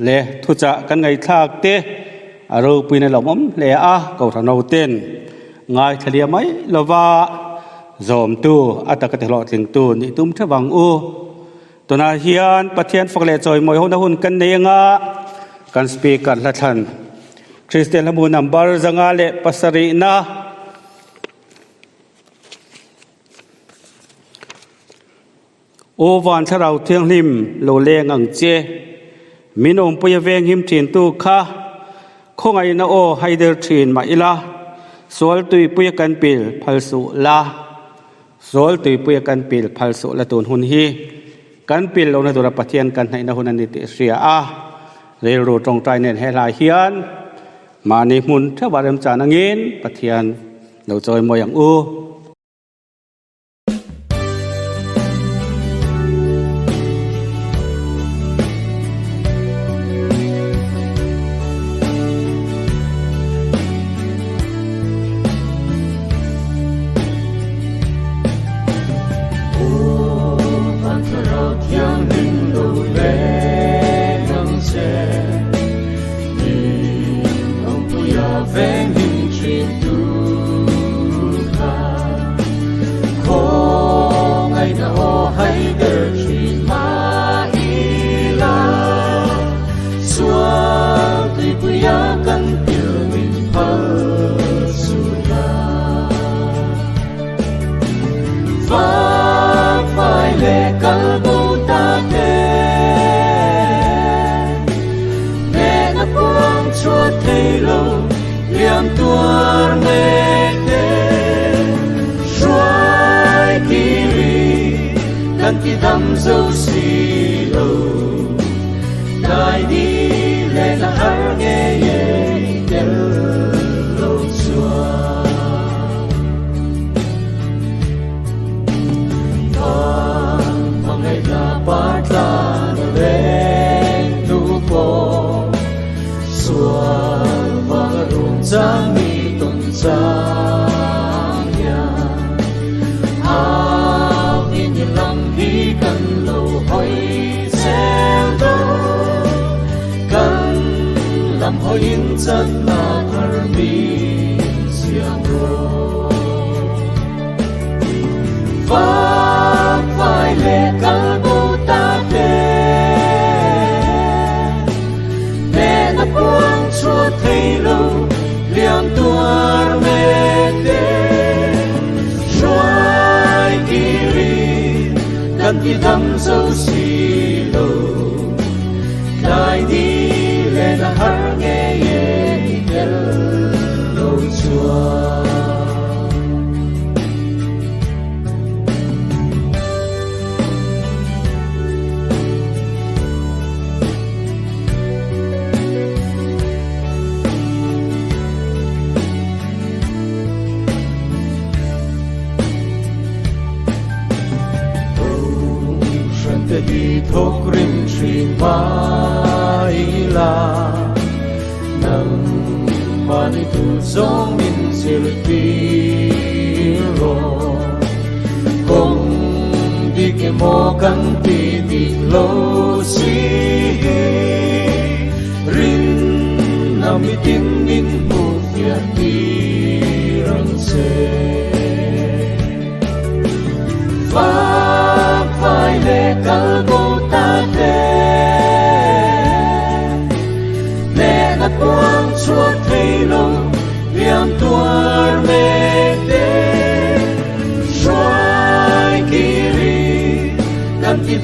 Le thuchah kan ngaihthlak te a ropuiin a lawmawm hle a, Kohhran hoten ngaithla liam mai lova zawmtu a taka ti hlawhtlingtu nih tum theuh ang u. Tunah hian Pathian fak leh chawimawi hona hun kan nei anga kan Speaker hlathlan Kristian hlamu number 507 na Aw van thlarau thianghlim lo leng ang che, min awmpui a veng him thin tu kha khawngaihna aw haider thin mah ila, sual tuipui a kan pil phal suh la, sual tuipui a kan pil phal suh la tun hun hi kan pil lohna tura Pathian kan hnaihna hun a ni tih hria a, rilru tawngtai nen he hlai hian mahni hmun theuhah remchan angin Pathian lo chawimawi ang u.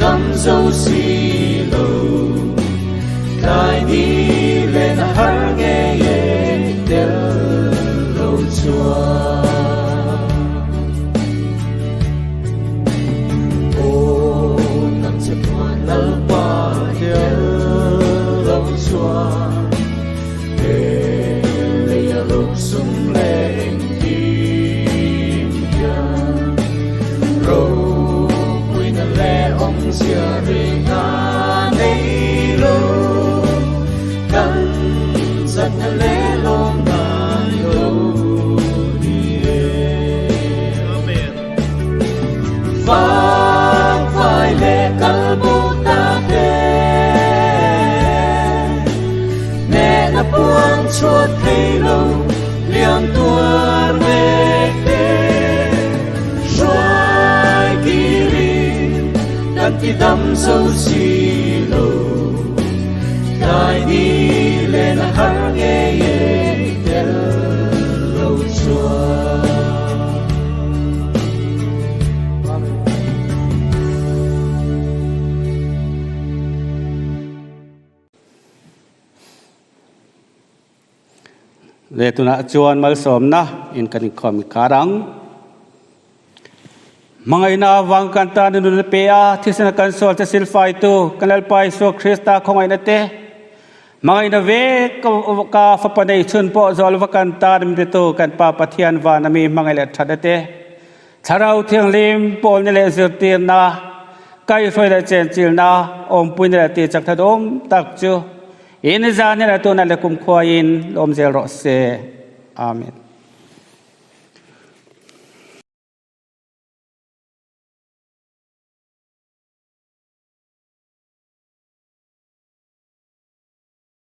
Dam zo si lo, tlai ni. sum leh engkim hian ropuina leh awmzia reng a nei lo. Kan zatna leh lawmna ni lo ni e. Amen. Vangvai leh kalbo ta te hnehna puang chhuat thei lo liam tuar mek te hruai kirin kan ti dam zo si lo tlai ni len a har ngei e i tel lo chuan. Le tunah chuan malsawmna in kan inkhawm inkar ang. Hmangaihna avang kan tan nun a pe a, thisen a kan sual te silfaitu kan Lalpa Isua Krista khawngaihna te, hmangaihna vek ka fapa nei chhun pawh zawh lova kan tan min petu kan Pa Pathian van ami hmangaih leh thatna te, Thlarau Thianghlim pawlna leh zirtirna, kaihhruai leh chenchilna, awmpuina leh tihchak that awm tak chu in zan hian a tunah leh kumkhuain lawm zel rawh se. Amen.